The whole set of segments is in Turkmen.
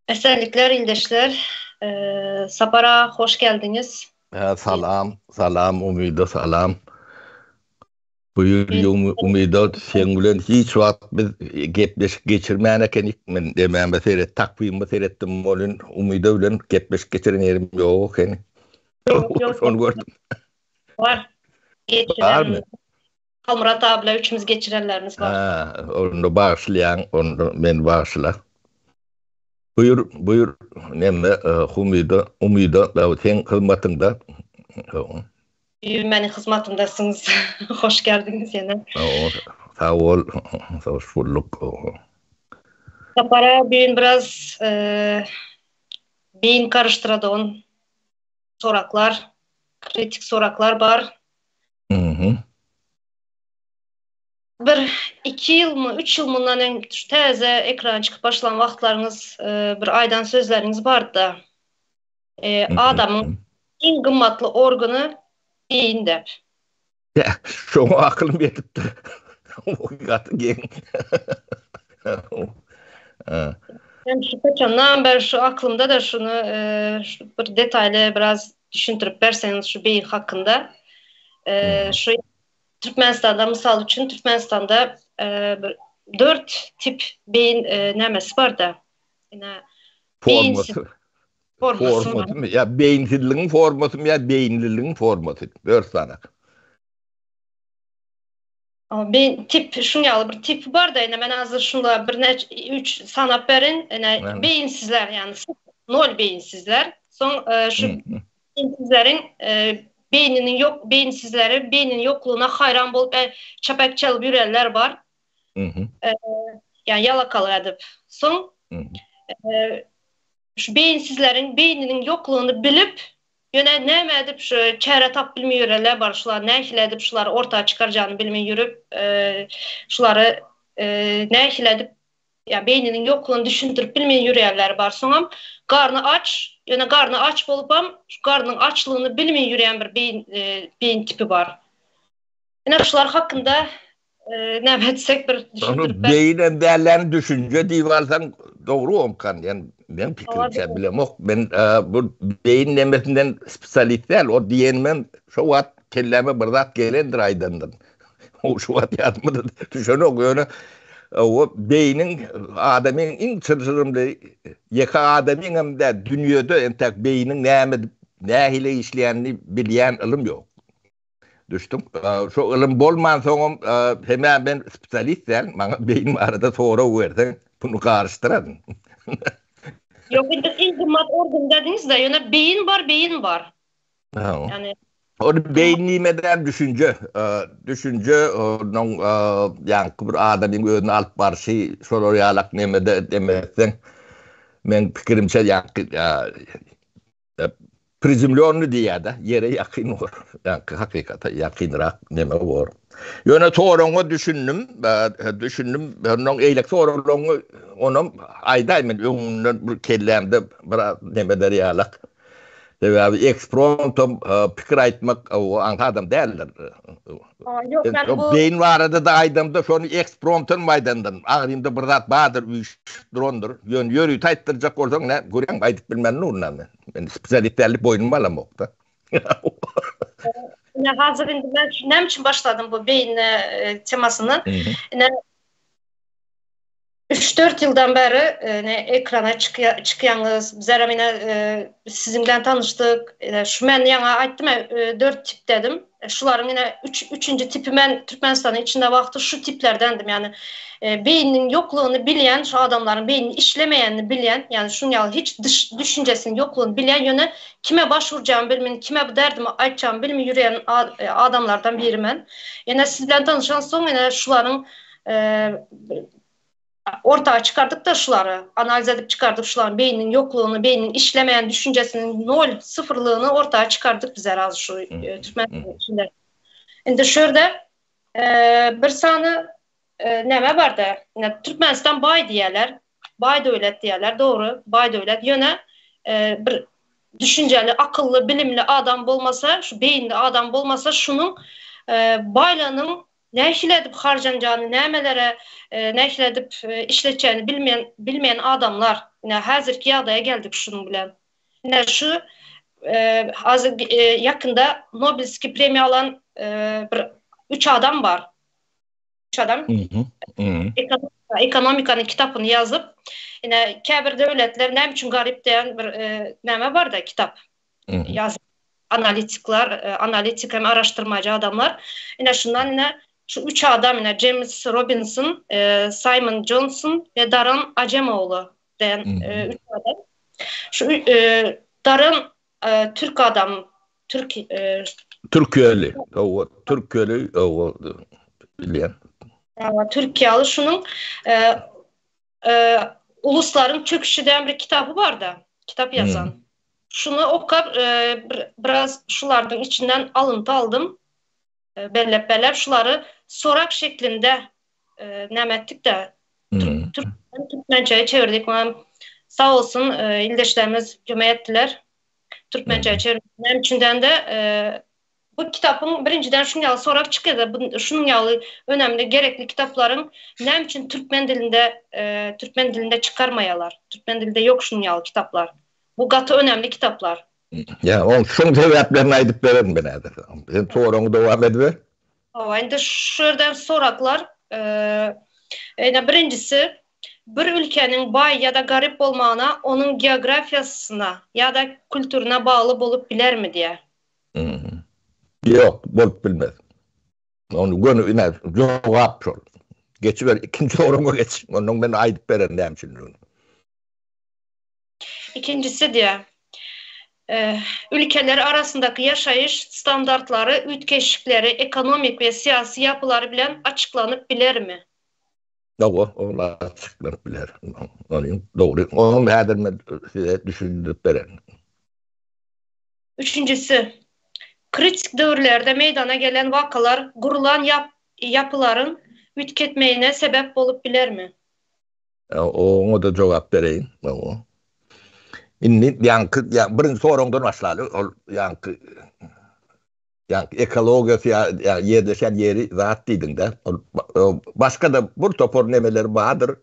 Esenlikler ildeşler. Sapar aga hoş geldiňiz. Salam, salam Umyda salam. Buýur Umyda seň bilen hiç wagt biz gepleşik geçirmän ekenik. Men demäme seret takwyma seretdim welin Umyda bilen gepleşik geçiren ýerim ýok ekeni. Ýok, ýok. Şony gördüm. Bar. Geçiren. Barmy? Halmyrat aga bilen üçümiz geçirenlerimiz bar. Ha, onda bagyşlaýaň, onda meni bagyşla. Buýur, buýur, neme, Humyda, Umyda, seň hyzmatyňda. Düýn meniň hyzmatymdasyňyz. Hoş geldiňiz ýene. Sag bol, hoş bulduk. Sapar aga, düýn biraz beýin garyşdyradygyn soraklar, kritik soraklar bar. Bir iki ýylmy, üç ýyl mundan öň şu täze ekrana çykyp başlan wagtlaryňyz bir aýdan sözleriňiz bardy-da. Adamyň iň gymmatly organy beýin dep. Şoňa akylym ýetipdir. O gaty geň. Men şu haçandan bäri şu aklymda-da şuny bir detaýly biraz düşündirip berseňiz şu beýin hakynda. Şu Türkmenistanda mysal üçin Türkmenistanda bir 4 tip beýin nämesi barda. Ine formasy. Formasymy ýa beýinsizligiň formasymy ýa beýinliligiň formasy. 4 sany. Beýin tip şuň ýaly bir tipi barda ine men hazir şunda birnäçe 3 sanap berin. Ine beýinsizler ýagny nol beýinsizler. Soň şu Beýinsizleriň beýniniň ýok beýinsizleri beýniniň ýoklugyna haýran bolup çapak çalyp ýörenler bar. Ýa ýalakalyk edip. Soň şu beýinsizleriň beýniniň ýoklugyny bilip, ýöne näme edip şu çäre tapyp bilmeý ýörenler bar. Şular nähili edip şulary orta çykarjagyny bilmeý ýörüp, şulary nähili edip Ýa beýniniň ýoklugyny düşündirip bilmeýän ýörýänleri bar. Soňam garny aç, ýöne garny aç bolupam, şu garnyň açlygyny bilmeýän ýörýän bir beýin beýin tipi bar. Ine şular hakynda näme etsek bir düşündirip ber. Beýinem dälläni düşünje diýip alsaň dogry bolmkan ýani meň pikirimçe bilemok. Men bu beýin nemesinden spesialist däl. O diýenimem şo wagt kelläme bir zat gelendir aýdandyryn. O şu wagt ýadyma-da düşenok, ýöne o beýniň adamyň iň çylşyrymly, ýeke adamyňam däl, dünýede entäk beýniň näme edip, nähili işleýänini bilýän ylym ýok. Düşdüň? Şo ylym bolmansoňam, hemä men spesialist däl, maňa beýin barada sorag berseň, bunu garyşdyraryn. Ýok, indi iň gymmat organ dediňiz-de, ýöne beýin bar, beýin bar. Ýagny Ony beýin diýmedem düşünje, düşünje onuň ýaňky bir adamyň özüni alyp barşy şolar ýalak nemede demetseň meň pikirimçe ýaňky prizemlýonny diýýärde ýere ýakyn bor. Ýaňky hakykata ýakynrak neme bor. Ýöne soragyňa düşündim, düşündim. Ondan eýleki soraglaryňy onam aýdaý men öňünden bir kellämde biraz nemeder ýalak. Sebäbi ekspromtom pikir aýtmak o aňsat adam däldir. Ýok, men bu beýin barada-da aýdamda şony ekspromtom aýdandyryn. Agrymda bir zat bardyr, üýşüp durandyr. Ýöne ýörite aýtdyrjak bolsaň, nä, görýäňmi, aýdyp bilmän durun-a men. Men spesialist däldik boýnuma alamok-da. Ine, hazir indi men näme üçin başladym bu beýin temasyny? Ine, Üç-dört ýyldan bäri ine ekrana çykýaňyz. Bizlerem ine siziň bilen tanyşdyk. Ine şu men ýaňy aýtdym-ä dört tip dedim. Şularyň ine üç üçünji tipi men Türkmenistanyň içinde wagty şu tiplerdendim. Ýagny beýniniň ýoklugyny bilýän, şu adamlaryň beýniniň işlemeýänini bilýän, ýagny şuň ýaly hiç dyş düşünjesiniň ýoklugyny bilýän, ýöne kime baş urjagymy bilmin, kime bu derdimi aýtjagymy bilmi ýürýän adamlardan biri men. Ine siz bilen tanyşan soň ine şularyň Orta çykardyk-da şulary, analiz edip çykardyk şularyň beýniniň ýoklugyny, beýniniň işlemeýän düşünjesiniň nol, syfyrlygyny orta çykardyk bizler az şu Türkmenistanyň içinde. Indi şu ýerde bir sany näme barda, ine Türkmenistan baý diýýärler, baý döwlet diýýärler, dogry, baý döwlet, ýöne bir düşünjeli, akylly, bilimli adam bolmasa, şu beýinli adam bolmasa şunuň baýlygynyň. nähili edip harjanjagyny, nämelere nähili edip işletjegini bilmeýän bilmeýän adamlar. Ine häzirki ýagdaýa geldik şunuň bilen. Ine şu hazir ýakynda Nobelskiý premiýa alan bir üç adam bar. Üç adam. Ekonomikanyň kitapyny ýazyp, ine käbir döwletler näme üçin garyp diýen bir näme bar-da kitap. Ýazyp analitikler, analitik hem araşdyrmajy adamlar. Ine şundan ine şu üç adam ine Jeýms Robinson, Saýmon Jonson we Daron Ajemoğlu diýen üç adam. Şu Daron türk adam, türk Türkiýeli, hawa, türkiýeli, hawa, bilýän. Hawa, türkiýeli şunuň Uluslaryň çöküşi diýen bir kitaby bar-da, kitap ýazan. Şuny okap, biraz şulardyň içinden alynty aldym. Bellep-bellep şulary sorag şeklinde näme etdik-de, türkmençeye çevirdik. Oňa sag bolsun, ildeşlerimiz kömek etdiler. Türkmençeye çevirdik. Näme üçinden-de Bu kitapyň birinjiden şuň ýaly sorag çykýada şunuň ýaly önemli gerekli kitaplaryň näme üçin türkmen dilinde türkmen dilinde çykarmaýalar? Türkmen dilinde ýok şunuň ýaly kitaplar. Bu gaty önemli kitaplar. Ýa oň şuň sebäplerini aýdyp bererin men häzir. Sen soragyňy dowam ediber. Hawa indi şu ýerden soraglar ine birinjisi bir ülkäniň baý ýa-da garyp bolmagyna onuň geografiýasyna ýa-da kültürine bagly bolup bilermi diýä. Ýok, bolup bilmez. Ony göni ine jogap şol. Geçiber, ikinji soragyňa geç. Ondan men aýdyp bererin näme üçindigini. Ikinjisi diýýär. Ülkeler arasyndaky ýaşaýyş standartlary üýtgeşikleri ekonomik we syýasy ýapylary bilen açyklanyp bilermi? Hawa, ol açyklanyp biler. Ony dogry. Ony häzir men size düşündirip bererin. Üçünjisi, kritik döwürlerde meýdana gelen wakalar gurlan ýapylaryň üýtgetmegine sebäp bolup bilermi? Oňa-da jogap bereýin. Indi ýaňky birinji soragyňdan başlaly. Ol ýaňky ýaňky ekologiýasy ýa ýerleşen ýeri zat diýdiň-de. Ol başga-da bir topar nemeleri bardyr.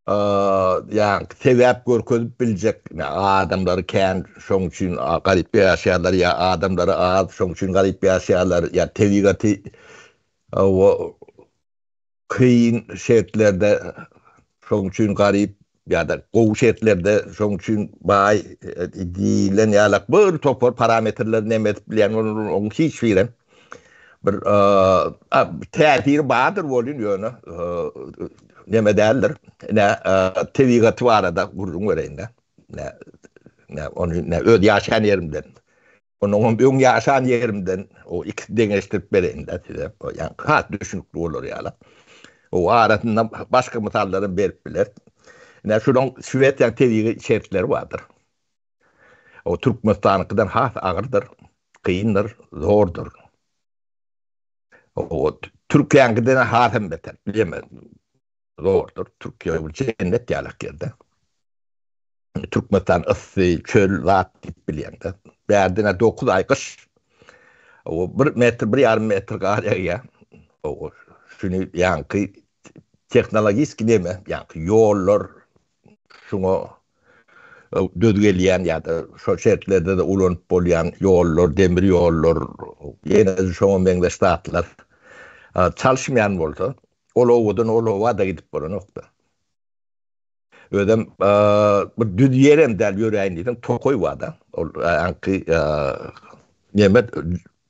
Ýaňky sebäp görkezip biljek adamlary kän şoň üçin garyp ýaşaýarlar ýa adamlary az şoň üçin garyp ýaşaýarlar ýa tebigaty kyn şertlerde şoň üçin garyp ýa-da gowy şertlerde şoň üçin baý diýlen ýalak bir topar parametrleri neme edip bilýän onuň hiç birem Bir täsiri bardyr welin ýöne neme däldir. Ine tebigaty barada gürrüň bereýin-de. Ne ne ony ne öz ýaşaýan ýerimden. Onuň hem öň ýaşan ýerimden o ikisi deňeşdirip bereýin-de size. Ýa has düşünikli bolar ýaly. O arasynda başga mysallary berip biler. Ine şunuň Şwesiýanyň tebigy şertleri bardyr. O Türkmenistanyňkydan has agyrdyr, kyndyr, zordur. O Türkiýäňkiden has hem beter, bilemen. Zordur. Türkiýe bir jennet ýalak ýerde. Türkmenistan yssy, çöl, zat diýip bilýäňde. Bärde 9 aý gyş. O 1 metr, 1,5 metr gar ýagýar. O şuny ýaňky tehnologik neme, ýaňky ýollar şuňa döz gelýän ýa-da şol şertlerde-de ulanyp bolýan ýollar, demir ýollar, ýene şoňa meňzeş zatlar çalyşmaýan bolsa, ol obadan ol oba-da gidip bolanok-da. Özem bir düz ýerem däl ýöräýin diýseň, tokaý bar-da. Ol aňky neme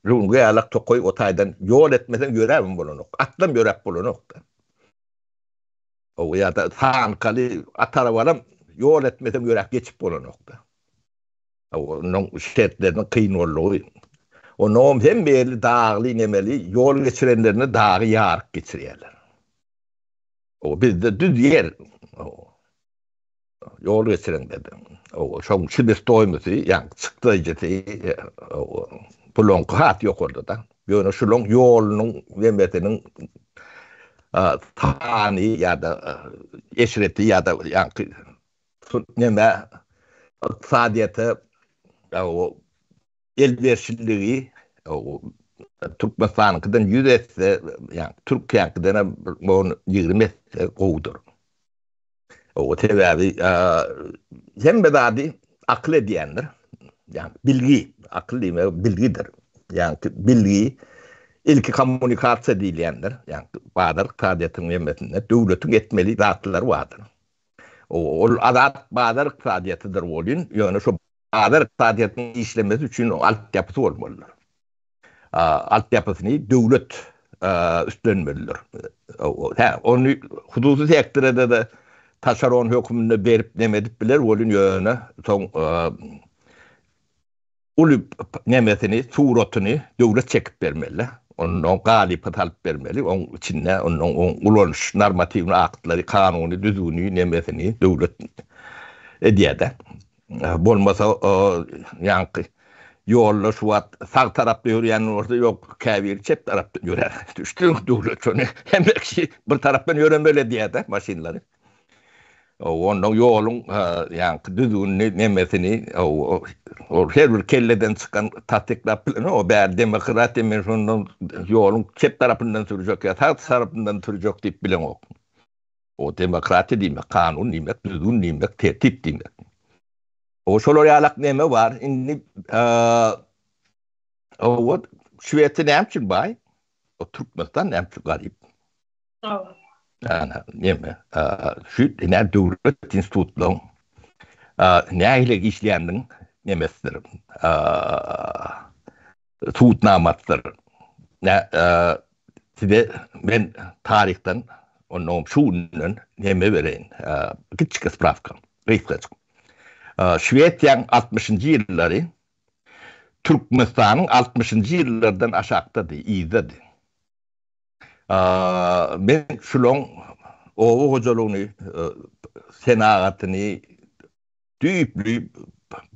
jüňňe ýalak tokaý o taýdan ýol etmeseň ýöräbem bolanok. Atlam ýöräp bolanok-da. Hawa ýa-da sankaly at arabalam ýol etmeseň ýöräp geçip bolanokda. Hawa onuň şertleriniň kyn boldugy. Onuňam hemme ýerli dagly nemeli ýol geçirenlerinde dagy ýaryp geçirýärler. Hawa bizde düz ýer. Hawa. Ýol geçireňde-de, şoň sebestoýmosy, ýagny çykdaýjysy bulaňky has ýokarda-da. Ýöne şulaň ýolunyň nemesiniň sany ýa-da eşreti ýa-da ýaňky neme ykdysadyýete elberişliligi. Türkmenistanyňkydan 100 esse, ýa Türkiýäňkiden hem 20 esse gowudyr. O sebäbi hemme zady akyl edýändir. Ýa bilgi, akyl diýmek bilgidir. Ýa bilgi ilki kommunikasiýa diýilýändir. Ýa bazar ykdysadyýetiniň hemmesinde döwletiň etmeli zatlary bardyr. Ol azat bazar ykdysadyýetidir welin, ýöne şo bazar ykdysadyýetiniň işlemesi üçin altyapysy bolmalydyr. Altyapysyny döwlet üstlenmelidir. Hä, ony hususy sektora-da taşeron hökmünde berip neme edip biler welin, ýöne soň uly nemesini, suratyny döwlet çekip bermeli. Ondan galypa salyp bermeli. Oň içinde ondan oň ulanyş normatiwny aktlary, kanuny, düzgüni, nemesini döwlet edýär-de. Bolmasa ýaňky ýolda şu wagt sag tarapda ýörýän bolsa, ýok, käbiri çep tarapdan ýörär. Düşdüňmi döwlet şony hemme kişi bir tarapdan ýöremeli edýär-de maşynlary. Ondan ýoluň ýaňky düzgünini, nemesini ol her bir kelleden çykan tassyklap bilen o bäri demokratiýa men şondan ýoluň çep tarapyndan sürjek ýa sag tarapyndan sürjek diýip bileňok. O demokratiýa diýmek, kanun diýmek, düzgün diýmek, tertip diýmek. O şolar ýalak neme bar. Indi o Şwesiýa näme üçin baý? O Türkmenistan näme üçin garyp? Ana, neme, şu ine döwlet institutlaryň nähili işleýäniniň nemesidir. Subutnamasydyr. Size men taryhdan, onnoňam şu günden neme bereýin, kiçijik sprawka, gysgajyk. Şwesiýanyň altmyşynjy ýyllary Türkmenistanyň altmyşynjy ýyllardan aşakdady, yzdady. Men şulaň oba hojalygyny, senagatyny düýpli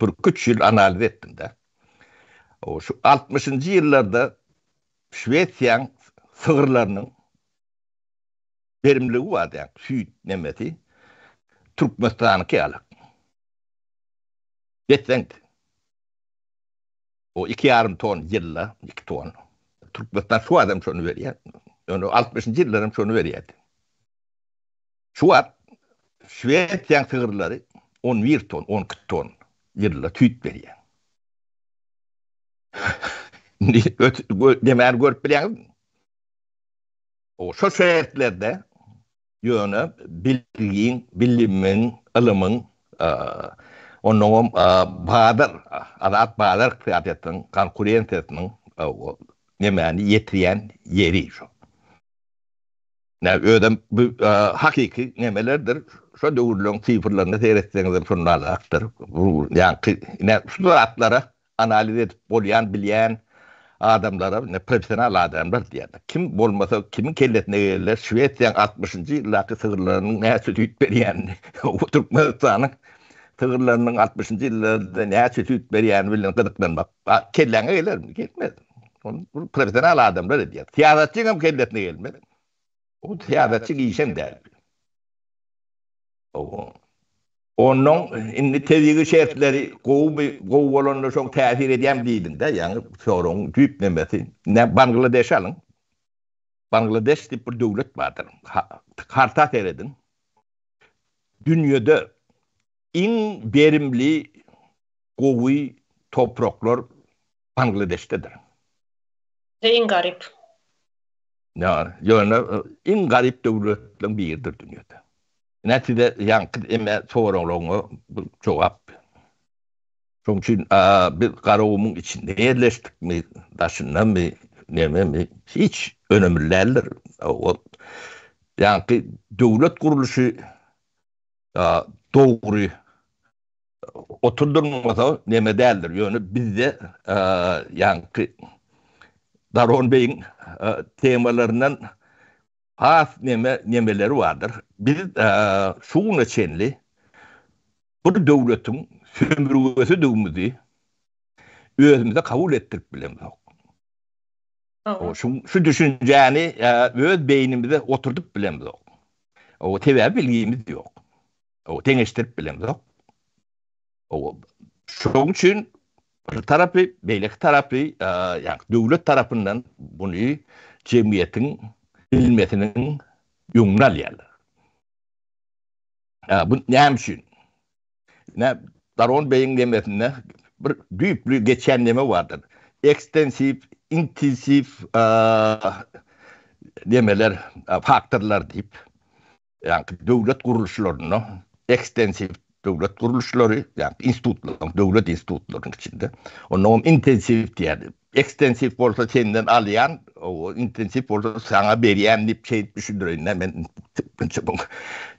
bir üç ýyl analiz etdim-de. Şu altmyşynjy ýyllarda Şwesiýaň sygyrlarynyň berimligi bardy, ýagny süýt nemesi Türkmenistanyňky ýaly. Besseňdi. O 2,5 ton ýylda, 2 ton. Türkmenistan şu wagt şony berýär. Ýöne 60-njy ýyllar hem şony berýärdi. Şu wagt Şwesiýanyň sygyrlary 11 ton, 12 ton ýylda süýt berýär. Indi demäni görüp bilýäňizmi? O şo şertlerde Ýöne bilgiň, bilimiň, ylymyň, onnoňam bazar, azat bazar ykdysadyýetiniň konkurensiýasynyň nemäni ýetirýän ýeri şo. Nä özem bu hakyky nemelerdir. Şo döwürleň sifrlerine seretseňizem şondarakdyr. Bu ýaňky ine şu zatlara analiz edip bolýan bilýän adamlara ine professional adamlar diýýärler. Kim bolmasa kimiň kellesine geler Şwesiýaň altmyşynjy ýyldaky sygyrlarynyň näçe süýt berýänini, Türkmenistanyň sygyrlarynyň altmyşynjy ýyllarda näçe süýt berýäni bilen gyzyklanmak kelläňe gelermi? Gelmez. Ony professional adamlar edýär. Syýasatçyňam kellesine gelmez. O syýasatçy işem däl. Onnoň indi tebigy şertleri gowumy, gowy bolanda şoň täsir edýärmi diýdiň-dä, ýaňy soragyň düýp nemesi. Ine, Bangladeşi alyň. Bangladeş diýip bir döwlet bardyr. Karta serediň. Dünýede iň berimli, gowy topraklar Bangladeşdedir. We iň garyp. Ýa, ýöne iň garyp döwletleriň biridir dünýede. Ine size ýaňky eme soraglaryňa bu jogap. Şoň üçin biz Garagumuň içinde ýerleşdikmi, daşyndamy, nememi hiç önemli däldir. O ýaňky döwlet gurluşy dogry oturdylmasa neme däldir. Ýöne bizde ýaňky Daron beýiň temalaryndan Has neme nemeleri bardyr. Biz şu güne çenli bir döwletiň sömürgesidigimizi özümize kabul etdirip bilemzok. Şu şu düşünjäni öz beýnimize oturdyp bilemzok. O sebäbi bilgimiz ýok. O deňeşdirip bilemzok. O şonuň üçin. Bir tarapy, beýleki tarapy, ýagny döwlet tarapyndan buny jemgyýetiň bilmesiniň öňüni alýarlar. Bu näme üçin? Ine, Daron beýiň nemesinde bir düýpli geçýän neme bardyr. Ekstensiw, intensiw nemeler, faktorlar diýip. Ýagny döwlet gurluşlarynda ekstensiw döwlet gurluşlary, ýagny institutlaryň, döwlet institutlarynyň içinde. Onnoňam intensiw diýýär. Ekstensiw bolsa senden alýan, intensiw bolsa saňa berýän diýip şeýdip düşündireýin-dä men türkmençe bu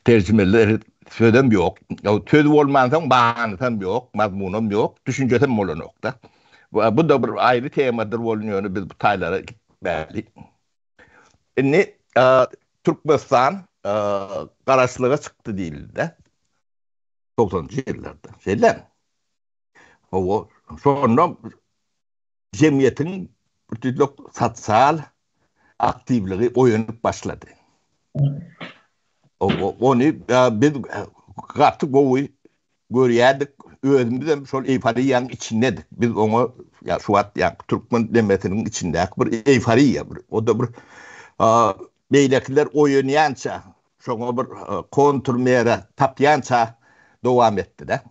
terjimeleri sözem ýok. Söz bolmansoň manysam ýok, mazmunam ýok, düşünjesem bolanok-da. Bu-da bir aýry temadyr bolun ýöne biz bu taýlara gitmäli. Indi Türkmenistan garaşlyga çykdy diýildi-de. Togsanynjy ýyllarda. Şeýdemi? Hawa, şonda jemgyýetiň bütünlük sosial aktiwligi oýanyp başlady. Ony biz gaty gowy görýärdik, özümizem şol eýforiýanyň içindedik. Biz oňa, ýa şu wagt ýa türkmen demesiniň içindäki bir eýforiýa, bir o-da bir beýlekiler oýanýança, şoňa bir kontrmera tapýança dowam etdi-de.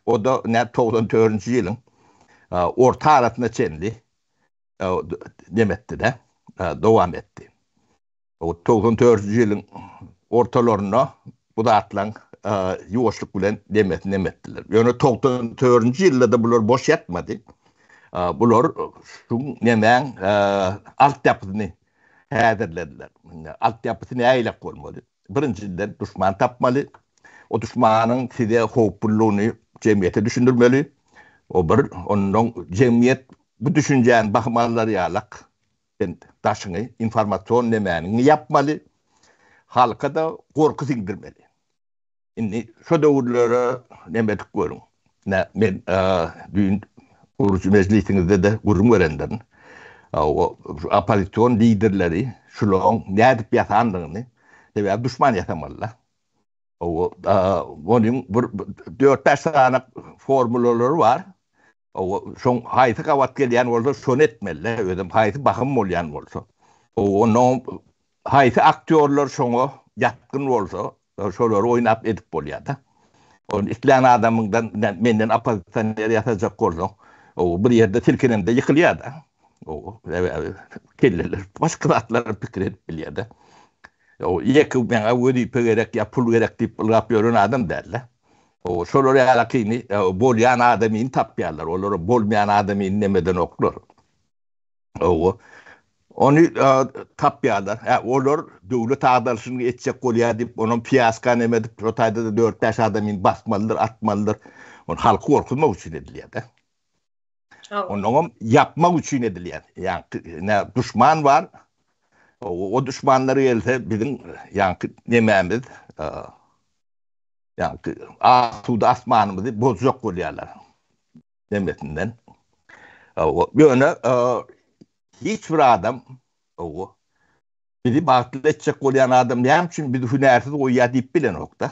O-da nä 94-nji ýylyň orta arasyna çenli dem etdi-de, dowam etdi. O 94-nji ýylyň ortalarynda bu zatlaryň ýuwaşlyk bilen demesini dem etdiler. Ýöne 94-nji ýylda-da bular boş ýatmady. Bular şu nemäň altyapysyny häzirlediler. Altyapysy nähilek bolmaly? Birinjiden duşman tapmaly. O duşmanyň size howplulygyny jemgyýete düşündirmeli. O bir, ondan jemgyýet bu düşünjäni bahym alar ýalak sen daşyňy, informasion nemäniňi ýapmaly. Halka-da gorky siňdirmeli. Indi şo döwürlere neme edip görüň. Ine, men düýn gurujy mejlisiňizde-de gürrüň berendirin. O oppozision liderleri şularyň nädip ýasandygyny, sebäbi duşman ýasamaly-da. O onuň bir dört-bäş sany formulalary bar. O şoň haýsy gabat gelýän bolsa şony etmeli-de, özem haýsy bahym bolýan bolsa. O onuň haýsy aktýorlar şoňa ýatgyn bolsa, şolary oýnap edip bolýar-da. Ony islän adamyňdan, menden oppozisioner ýasajak bolsaň, o bir ýerde silkenemde ýykylýar-da. O sebäbi kelleler başga zatlary pikir edip bilýär-de. O ýeke meňe wezipe gerek ýa pul gerek diýip ylgap ýören adam däl-de. O şolar ýalakyny bolýan adamyny tapýarlar. Olara bolmaýan adamyny neme edenoklar. Owa. Ony tapýarlar. Hä, olar döwlet agdaryşyny etjek bolýar diýip, onam fiasko neme edip, şo taýda-da dört-bäş adamyny basmalydyr, atmalydyr. Ony halky gorkuzmak üçin edilýär-de. Onnoňam ýapmak üçin edilýär. Ýaňky nä duşman bar. O duşmanlar gelse biziň ýaňky nemämiz, ýaňky asuda asmanymyzy bozjak bolýarlar. Nemesinden. Ýöne hiç bir adam bizi bagtly etjek bolýan adam näme üçin bizi hünärsiz goýýar diýip bilenok-da.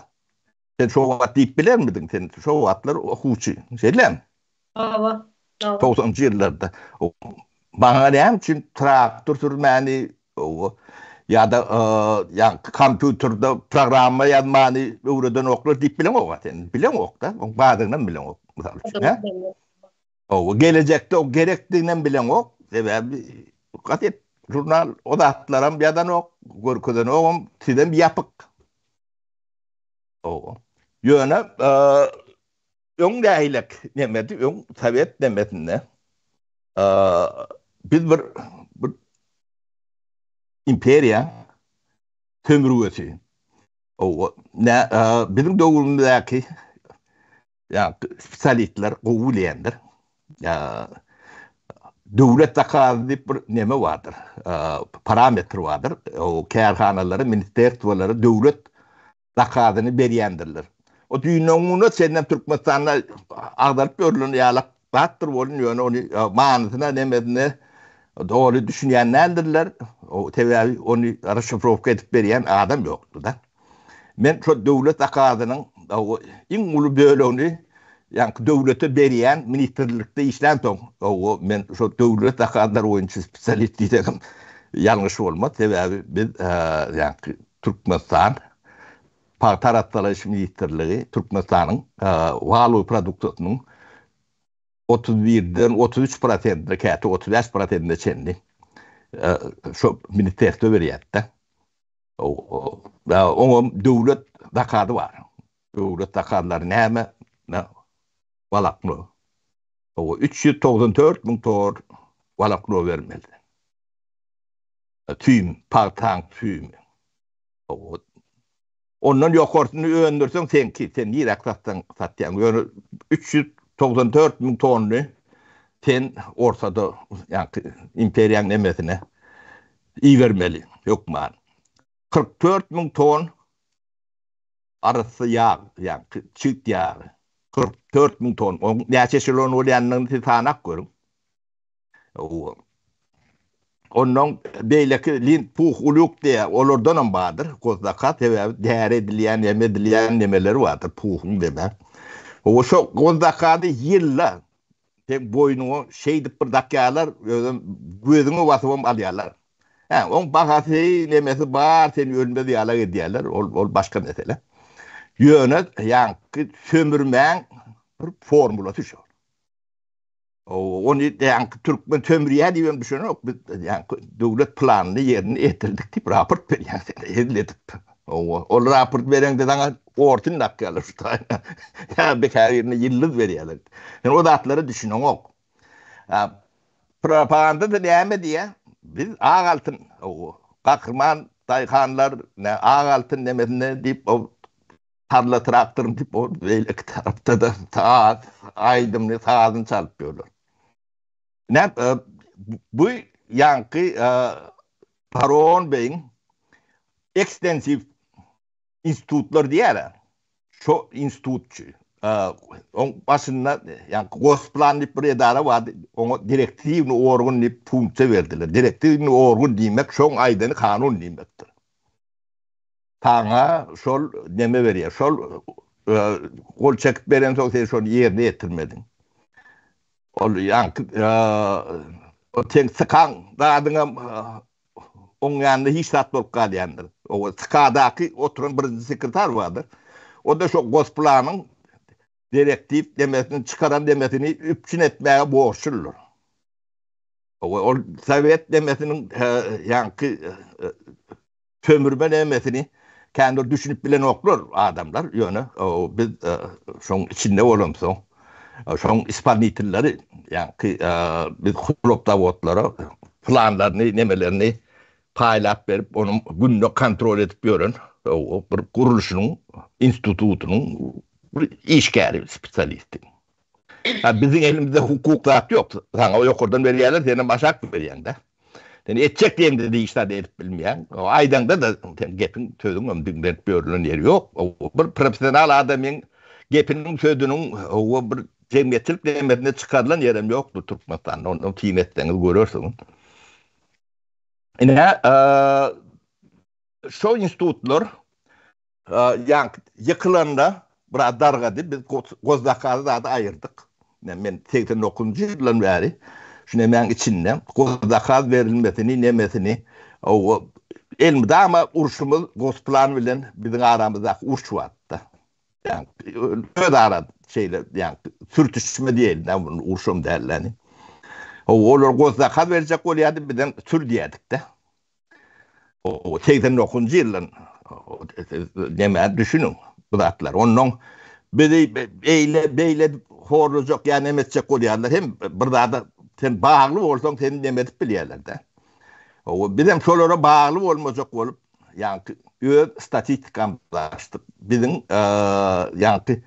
Sen şo wagt diýip bilermidiň? Sen şo wagtlar okuwçy, şeýlemi? Hawa. Togsanynjy ýyllarda. Maňa näme üçin traktor sürmäni, ýa-da ýaňky kompýuterde programma ýazmany öwredenoklar diýip bileňok-a sen. Bileňok-da, oň bardygyny bileňok, mysal üçin, hä? Hawa, gelejekde o gerekdiginem bileňok, sebäbi gazet, žurnal o zatlaram ýazanok, görkezenogam, sizem ýapyk. Hawa. Ýöne öň nähilek nemedi, öň sowet nemesinde biz bir bir imperiýa sömürgesi. Hawa, nä biziň döwrümizdäki ýa spesialistler gowy bilýändir. Döwlet zakazy diýip bir neme bardyr, parametr bardyr. O kärhanalara, ministerstwolara döwlet zakazyny berýändirler. O düýnden-güne çenlem Türkmenistanda agdaryp ýörülen ýalak zatdyr welin, ýöne ony manysyna, nemesine doly düşünýän däldirler. O sebäbi ony rasşifrowka edip berýän adam ýokdy-da. Men şo döwlet zakazynyň iň uly bölegini. Ýaňky döwlete berýän ministrlikde işlänsoň, hawa, men şo döwlet zakazlary boýunça spesialist diýsegem ýalňyş bolmaz. Sebäbi biz ýaňky Türkmenistan Pagta arassalaýyş ministrligi Türkmenistanyň waluý produksiýasynyň 31-den 33 prosentine, käte 35 prosentine çenli şo ministerstwo berýärdi-de. Oňam döwlet zakazy bar. Döwlet zakazlary näme? Walakno. Owa 394 müň tor walakno bermeli. Tüým, pagtaň tüými. Owa. Ondan ýokarsyny öndürseň seňki, sen niräk satsaň satýaň. Ýöne 394 müň tonny sen ortada, ýaňky imperiýaň nemesine ibermeli hökman. 44 müň ton Arassa ýag, ýaňky çigit ýagy. 44 müň ton. Oň näçe eşelon bolýanyny siz sanap görüň. Ondan beýleki lint, puh, ulýuk diýýär, olardanam bardyr gozzaka, sebäbi däri edilýän, neme edilýän nemeleri bardyr puhuň deme. Owa şo gozzakady ýylda seň boýnuňa şeýdip bir dakýarlar, özem gözüňe basybam alýarlar. Hä, oň bahasy, nemesi bar, seni ölmez ýalak edýärler, ol, ol başga mesele. Ýöne ýaňky sömürmäň bir formulasy şol. Ony ýaňky türkmen sömürýär diýibem düşünenok. Biz ýaňky döwlet planyny ýerine ýetirdik diýip raport berýär sen hezil edip. Ol raport bereňde saňa ortun dakýarlar şu taýyna. Ýa bir käbirine ýyldyz berýärler. Sen o zatlara düşüneňok. Propaganda-da näme diýýär? Biz ak altyn, gahryman daýhanlar, ak altyn nemesinde diýip, o tarla traktoryny diýip, o beýleki tarapda-da saz, aýdymyny, sazyny çalyp ýörler. Näme, bu ýaňky Baron beýiň ekstensiw institutlar diýýär-ä. Şo institutçy. Oň başynda ýaňky Gosplan diýip bir edara bardy. Oňa direktiwnyý organ diýip funksiýa berdiler. Direktiwnyý organ diýmek şoň aýdany kanun diýmekdir. Saňa şol neme berýär. Şol gol çekip berensoň sen şony ýerine ýetirmediň. Ol ýaňky o seň sykan zadyňam Oň ýanynda hiç zat bolup galýandyr. O TK-daky oturan birinji sekretar bardyr. O-da şo Gosplanyň direktiw demesini, çykaran demesini üpjün etmäge borçludyr. Ol sowet demesiniň ýaňky sömürme nemesini kän bir düşünip bilenoklar adamlar, ýöne biz şoň içinde bolamsoň, şoň ispolnitelleri, ýaňky biz hlop zawodlara planlaryny, nemelerini paýlap berip, onuň günde kontrol edip ýören bir gurluşynyň, institutynyň bir işgäri, spesialisti. Ha biziň elimizde hukuk zat ýok. Saňa ýokardan berýärler, senem aşak berýäň-dä. Sen etjek diýeňde-de hiç zat edip bilmeýäň. Aýdaňda-da sen gepiň, sözüň hem diňlenip ýörülen ýeri ýok. Bir professional adamyň gepiniň, sözüniň hawa bir jemgyýetçilik nemesinde çykarylan ýerem ýokdur Türkmenistanda. Ondan syn etseňiz görersiňiz. Ine, şo institutlar Ýaňky ýykylanda biraz dargady. Biz gozzakazy zady aýyrdyk. Men 89-njy ýyldan bäri şu nemäň içinde gozzakaz berilmesini, nemesini elmydama urşumyz Gosplan bilen biziň aramyzdaky uruş bardy-da. Ýaňky özara şeýle ýaňky sürtüşme diýeýin-dä, bu urşam däl-dä. Olar gozzakaz berjek bolýardy, bizem sür diýerdik-de. O 89-njy ýyldan näme düşüniň bu zatlar. Ondan bizi eýle beýle horlajak ýa näme etjek bolýarlar hem bir zada sen bagly bolsaň seni näme edip bilýärler-de. O bizem şolara bagly bolmajak bolup, ýaňky öz statistikamyzy açdyk. Biziň ýaňky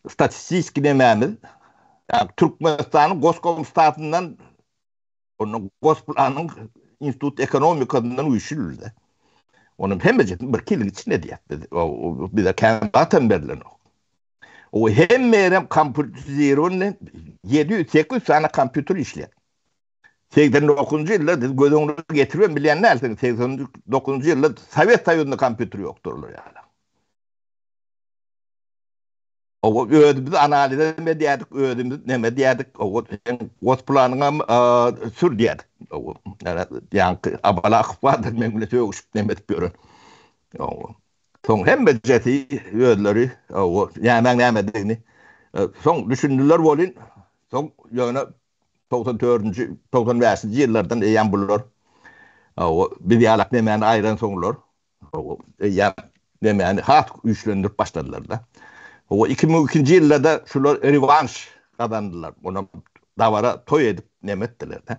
statistiski nemämiz Türkmenistanyň Goskomstatyndan Onda Gosplanyň institut ekonomikasyndan güýçlüdir-de. Onuň hemmejesini bir ýylyň içinde edýär. Biz bize kän zatam berlenok. O hemme ýerem kompýuterizirowany 700-800 sany kompýuter işleýär. 89-njy ýylda siz göz öňüne getiribem bilýän dälsiňiz. 89-njy ýylda Sowet Soýuzynda kompýuter ýokdur olar ýaly. Owa özümiz analizem edýärdik, özümiz neme edýärdik, owa seň gosplanyňam sür diýýärdik. Owa ýaňky Abalakow bardyr meň bilen sögüşip neme edip ýören. Owa. Soň hemmejesi özleri owa nämäň nämedigini soň düşündiler welin, soň ýöne 94-nji, 95-nji ýyllardan eýýäm bular owa biz ýalak nemäni aýransoňlar Eýýäm nemäni has güýçlendirip başladylar-da. Hawa, 2002-nji ýylda-da şular rewanş gazandylar. Onam dabara toý edip neme etdiler-de.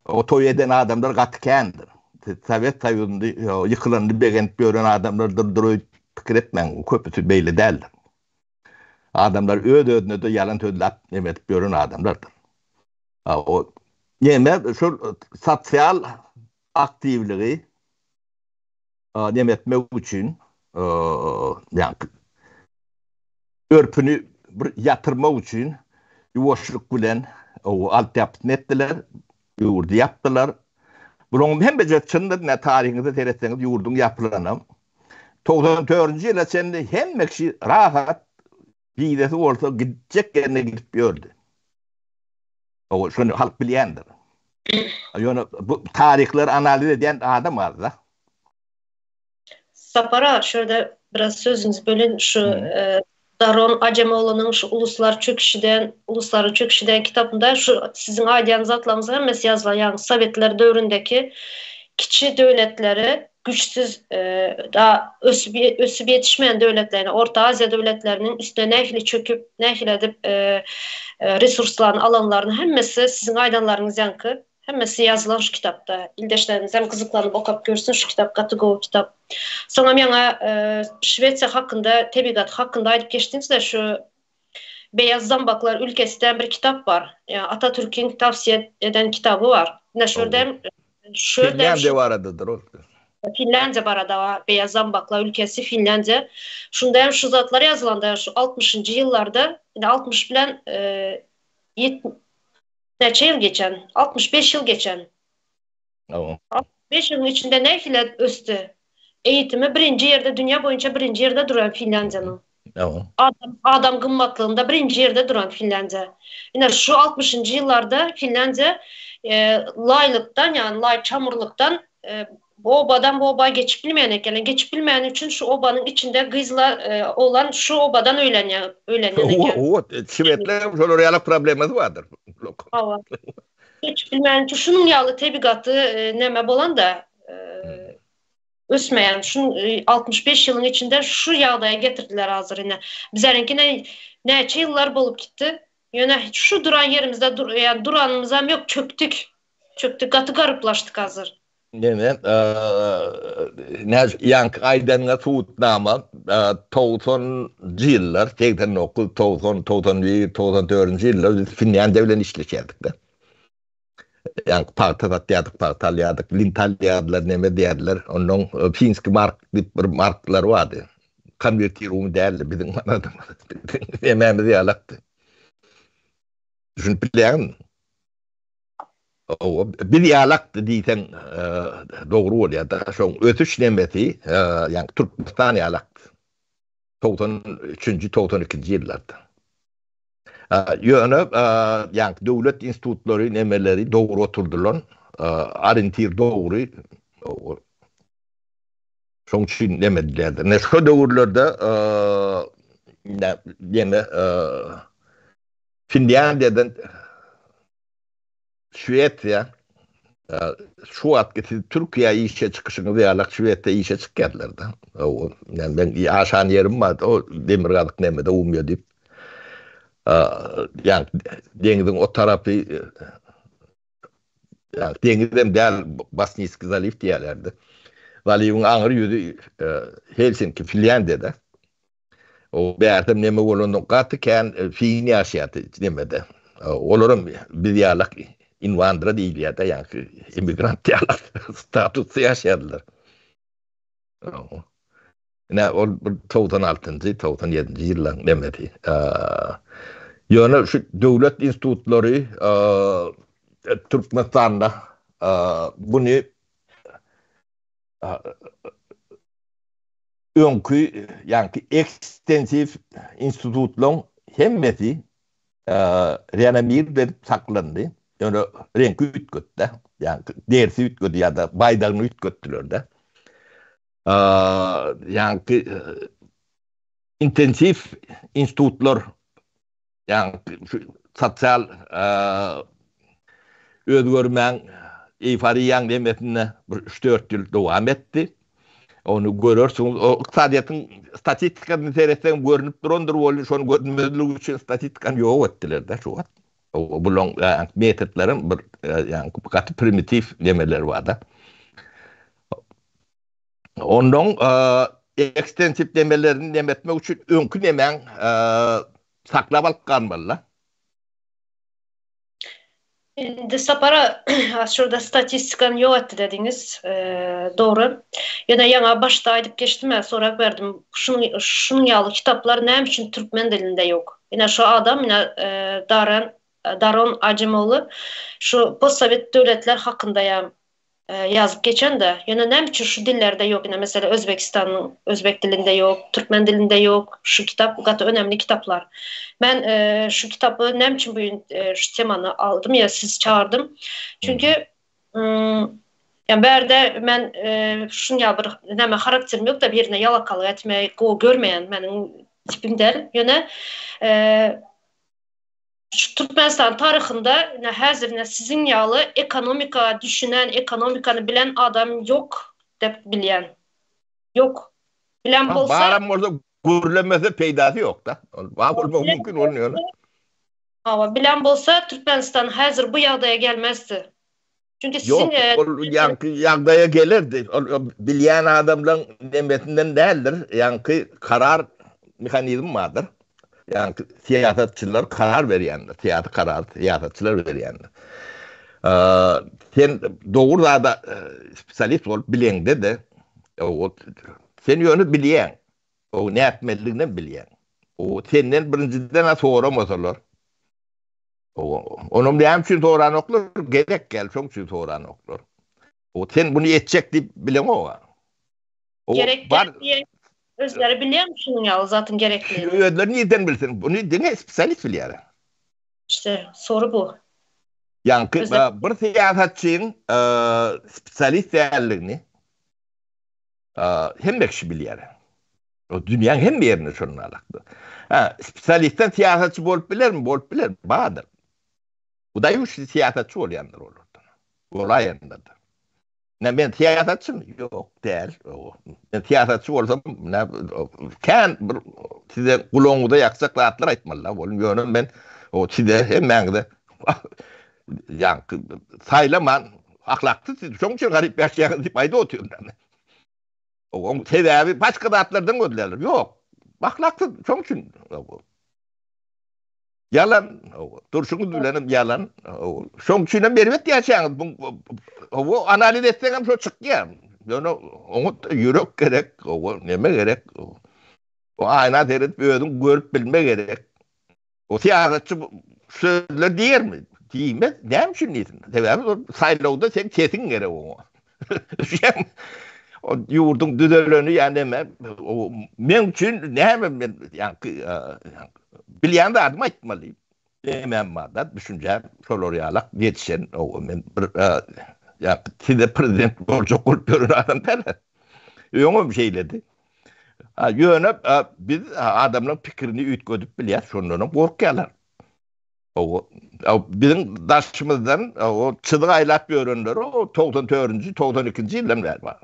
O toý eden adamlar gaty kändir. Siz Sowet Soýuzyny ýykylanyny begenip ýören adamlardyr öýdüp pikir etmäň, köpüsi beýle däldir. Adamlar öz-özüne-de ýalan sözläp neme edip ýören adamlardyr. O neme şol sosial aktiwligi neme etmek üçin, ýagny örpüni bir ýatyrmak üçin ýuwaşlyk bilen altyapysyny etdiler, ýurdy ýapdylar. Bularyň hemmejesi çyndyr, ine taryhyňyza seretseňiz ýurduň ýapylanam. 94-nji ýyla çenli hemme kişi rahat wizasy bolsa gitjek ýerine gidip ýördi. Owa, şony halk bilýändir. Ýöne bu taryhlary analiz edýän adam az-da. Sapar aga, şu ýerde biraz sözüňizi böleýin. Şu Daron Ajemoglunyň şu Uluslar çöküşiden, Uluslaryň çöküşi diýen kitabynda şu siziň aýdýan zatlaryňyzyň hemmesi ýazylan. Ýagny sowetler döwründäki kiçi döwletleri güçsüz da ösüp ösüp ýetişmeýän döwletler, ýagny Orta Aziýa döwletleriniň üstüne nähili çöküp, nähili edip resurslaryny alanlaryny hemmesi siziň aýdanlaryňyz ýaňky hemmesi ýazylan şu kitapda. Ildeşlerimiz hem gyzyklanyp okap görsün şu kitap gaty gowy kitap. Soňam ýaňa Şwesiýa hakynda, tebigat hakynda aýdyp geçdiňiz-de şu Beýaz zambaklar ülkesi diýen bir kitap bar. Ýa Atatürkiň tawsiýe eden kitaby bar. Ine şu ýerde hem şu ýerde hem Finlýandiýa baradadyr ol. Finlýandiýa barada bar. Beýaz zambaklar ülkesi Finlýandiýa. Şunda hem şu zatlar ýazylanda şu altmyşynjy ýyllarda, indi 60 bilen näçe ýyl geçen? 65 ýyl geçen. 65 ýylyň içinde nähili ösdi? Eýitimi birinji ýerde dünýä boýunça birinji ýerde duran Finlýandiýanyň. Adam, adam gymmatlygynda birinji ýerde duran Finlýandiýa. Ine şu 60-njy ýyllarda Finlýandiýa e, laýlykdan, ýagny laý çamurlykdan e, obadan bu oba geçip bilmeýän eken. Geçip bilmeýäni üçin şu obanyň içinde gyzla e, oglan şu obadan öýlenýän, öýlenýän eken. Owa, şwedler şolar ýaly problemasy bardyr. Hawa. Geçip bilmeýän üçin şunuň ýaly tebigaty neme bolanda ösmeýän şu 65 ýylyň içinde şu ýagdaýa getirdiler hazir ine. Bizleriňki ne näçe ýyllar bolup gitdi. Ýöne şu duran ýerimizde dur, ýa duranymyzam ýok, çökdük. Çökdük, gaty garyplaşdyk hazir. Neme, nä ýaňky aýdanyňa subutnama, togsanjy ýyllar, 89, 90, 91, 94-nji ýyllar biz Finlýandiýa bilen işleşýärdik-de. Ýaňky pagta satýardyk, pagta alýardyk, lint alýardylar, neme edýärdiler. Onnoň finski mark diýip bir marklary bardy. Konwertirumy däldi biziň manadymyz. Nemämiz ýalakdy. Düşünip bilýäňizmi? Hawa, biz ýalakdy diýseň dogry bolýar-da. Şoň ösüş nemesi, ýagny Türkmenistan ýalakdy. 93-nji, 92-nji ýyllarda. Ýöne, ýagny döwlet institutlary nemeleri dogry oturdylan, orientir dogry. Şoň üçin neme edilýärdi. Ine şo döwürlerde neme Finlýandiýadan Şwesiýa şu wagtky siz Türkiýä işe çykyşyňyz ýalak Şwesiýa işe çykýarlar-da. Ýani men ýaşan ýerim bar, o demirgazyk nemede Umýa diýip. Ýani deňiziň o tarapy ýani deňizem däl, Bosniýski zaliw diýýärlerdi. Zaliwiň aňry ýüzi Helsinki, Finlýandiýada. O bärsem neme bolanda gaty kän fin ýaşaýardy nemede. Olaram biz ýalak inwandra diýilýär-de, ýaňky immigrant ýalak statusda ýaşaýardylar. Ine ol bir 96-njy, 97-nji ýyllaryň nemesi. Ýöne şu döwlet institutlary Türkmenistanda buny. Öňki ýaňky ekstensiw institutlaryň hemmesi renomir edip saklandy. Ýöne reňki üýtgetdi. Ýaňky dersi üýtgedi ýa-da baýdagyny üýtgetdiler-de. Ýaňky intensiw institutlar Ýagny şu sosial özgermäň, eýforiýaň nemesinde bir üç-dört ýyl dowam etdi. Ony görersiňiz. O ykdysadyýetiň statistikasyny seretseň görnüp durandyr welin, şony görünmezligi üçin statistikany ýok etdiler-de şu wagt. Bulaň metodlaram bir ýagny gaty primitiw nemeleri bar-da. Ondan ekstensiw nemelerini neme etmek üçin öňki nemäň saklap alyp galmaly-da. Indi Sapara şurada statistikany ýok etdi dediňiz. Dogry. Ýöne ýaňa başda aýdyp geçdim-ä, sorag berdim. Şunuň şunuň ýaly kitaplar näme üçin türkmen dilinde ýok? Ine şu adam ine Daran Daron Ajemogly şu postsowet döwletler hakynda ýa ýazyp geçende, ýöne näme üçin şu dillerde ýok, ine meselem Özbegistanyň özbek dilinde ýok, türkmen dilinde ýok, şu kitap gaty önemli kitaplar. Men şu kitapy näme üçin bu gün şu temany aldym ýa sizi çagyrdym. Çünki ýa bärde men şuň ýaly bir näme harakterim ýok-da birine ýalakalyk etmek, gowy görmeýän meniň tipim däl. Ýöne Şu Türkmenistan taryhynda ine häzir ine siziň ýaly ekonomika düşünen, ekonomikany bilen adam ýok dep bilýän. Ýok. Bilen bolsa. Baram bolsa gürlemese peýdasy ýokda. Ol bar bolmagy mümkin ol ýöne. Hawa, bilen bolsa Türkmenistan häzir bu ýagdaýa gelmezdi. Çünki siziň Ýok, ol ýaňky ýagdaýa gelerdi. Ol bilýän adamlaň nemesinden däldir. Ýaňky karar mehanizmi bardyr. Ýaňky syýasatçylar karar berýändir. Syýasy karar syýasatçylar berýändir. Sen dogry zada spesialist bolup bileňde-de, sen ýöne bilýäň. O nätmelidiginem bilýäň. O senden birinjiden-ä soramasalar, Onam näme üçin soranoklar? Gezek gel, şoň üçin soranoklar. O sen buny etjek diýip bileňok. O Gerek bar diýen özleri bilýärmi şunuň ýaly zatyň gerekligini? Özleri nirden bilsin? Buny diňe spesialist bilýär. İşte soru bu. Ýaňky bir syýasatçyň spesialist däldigini Hemme kişi bilýär. O dünýäň hemme ýerinde şonuň alakdy. Ha, spesialistden syýasatçy bolup bilermi? Bolup biler, bardyr. Hudaý üçin syýasatçy bolýandyr olardan. Bolaýandyr. Ne men syýasatçymy? Ýok, däl. Men syýasatçy bolsam, ne kän bir size gulagyňyza ýakjak zatlar aýtmaly bolum. Ýöne men o size hemmäňize ýaňky saýlaman Ahlaksyz siz şoň üçin garyp ýaşaýaňyz diýip aýdyp otyryn. Oň sebäbi başga zatlardan gözlärler. Ýok. Ahlaksyz şoň üçin. Ýalan. Durşuňyz bilen hem ýalan. Şoň üçin hem erbet ýaşaýaňyz. Bu analiz etseň hem şo çykýar. Ýöne oňa ýürek gerek, oňa neme gerek? O aýna seredip özüň görüp bilme gerek. O syýasatçy bu sözleri diýermi? Diýmez. Näme üçin diýsin? Sebäbi ol saýlawda seň sesiň gerek oňa. Düşýäňmi? O ýurduň düzeleni ýa näme, o meň üçin näme men ýaňky bilýän zadymy aýtmaly. Nämäm bar-da, düşünjäm şolar ýalak ýetişen o men bir ýa size prezident boljak bolup ýören adam däl. Öňem şeýledi. Ýöne biz adamlaryň pikirini üýtgedip bilýäris, şondanam gorkýarlar. Biziň daşymyzdan o çyzyk aýlap ýörenler o 94-nji, 92-nji ýyldan bäri bar.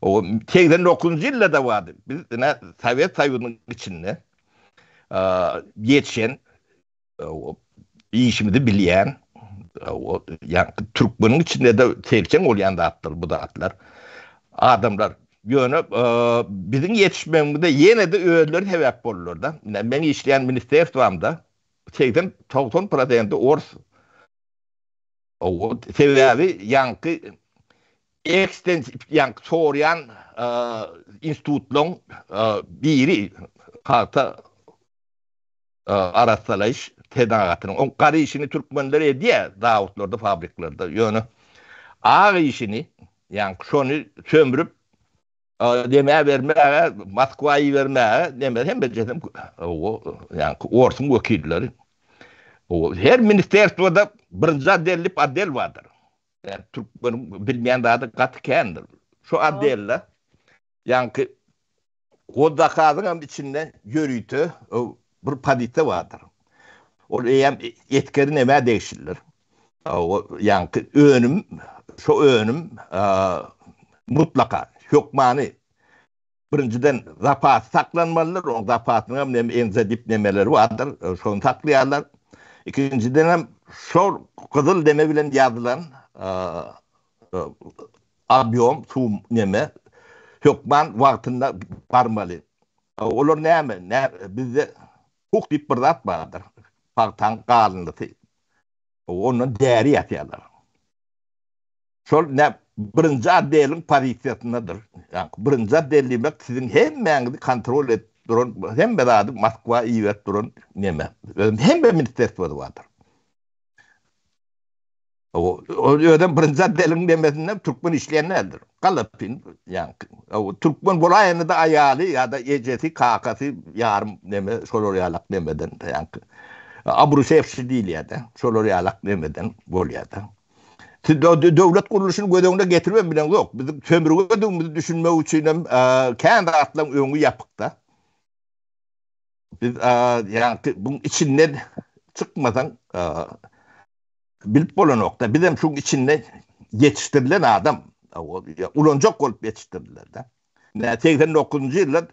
O 89-njy ýylda-da bardy. Biz ine Sowet Soýuzynyň içinde ýetişen işimizi bilýän, ýa türkmeniň içinde-de selçeň bolýan zatlar bu zatlar. Adamlar ýöne biziň ýetişmegimize ýene-de özleri sebäp boldular-da. Ine, meň işleýän ministerstwamda 80-90 prosenti ors. Sebäbi ýaňky ekstensiw ýaňky sorýan institutlaryň biri pagta arassalaýyş senagatynyň oň gara işini türkmenler edýär zawodlarda, fabriklerde. Ýöne ak işini, ýaňky şony sömrüp, Demä bermäge, Moskwa ibermäge neme hemmejesem ýaňky orsuň wekilleri. Her ministerstwoda birinji otdel diýip otdel bardyr. Ýa türkmeniň bilmeýän zady gaty kändir. Şu otdelde ýaňky Gozzakazyň hem içinde ýörite bir pozisiýa bardyr. Ol eýýäm esgeri nämä degişlidir. Ýaňky önüm, şo önüm mutlaka, hökmany birinjiden zapasy saklanmalydyr, oň zapasynyň hem näme enze diýip nemeleri bardyr, şony saklaýarlar. Ikinjiden hem şol gyzyl neme bilen ýazylan obýom, sum neme hökman wagtynda barmaly. Olar näme? Bizde huk diýip bir zat bardyr. Pagtaň galyndysy. Ondan däri ýasýarlar. Şol nä birinji otdeliň pozisiýasyndadyr. Ýa birinji otdel diýmek siziň hemmäňizi kontrol edip duran, hemme zady Moskwa iberip duran neme. Özem hemme ministerstwoda bardyr. O özem birinji otdeliň nemesinde türkmen işleýän däldir. Galapyn ýaňky. Türkmen bolaýanda-da aýaly ýa-da ejesi, kakasy ýarym neme şolar ýalak nemeden ýaňky. Obrusewşi diýilýär-de, şolar ýalak nemeden bolýar-da. Siz döwlet gurluşyny göz öňüne getiribem bileňzok. Biziň sömürgedigimizi düşünmek üçin hem kän zatlaryň öňi ýapyk-da. Biz ýaňky buň içinden çykmasaň Bilip bolanokda. Bizem şuň içinde ýetişdirilen adam. Ulanjak bolup ýetişdirdiler-de. Nä 89-njy ýylda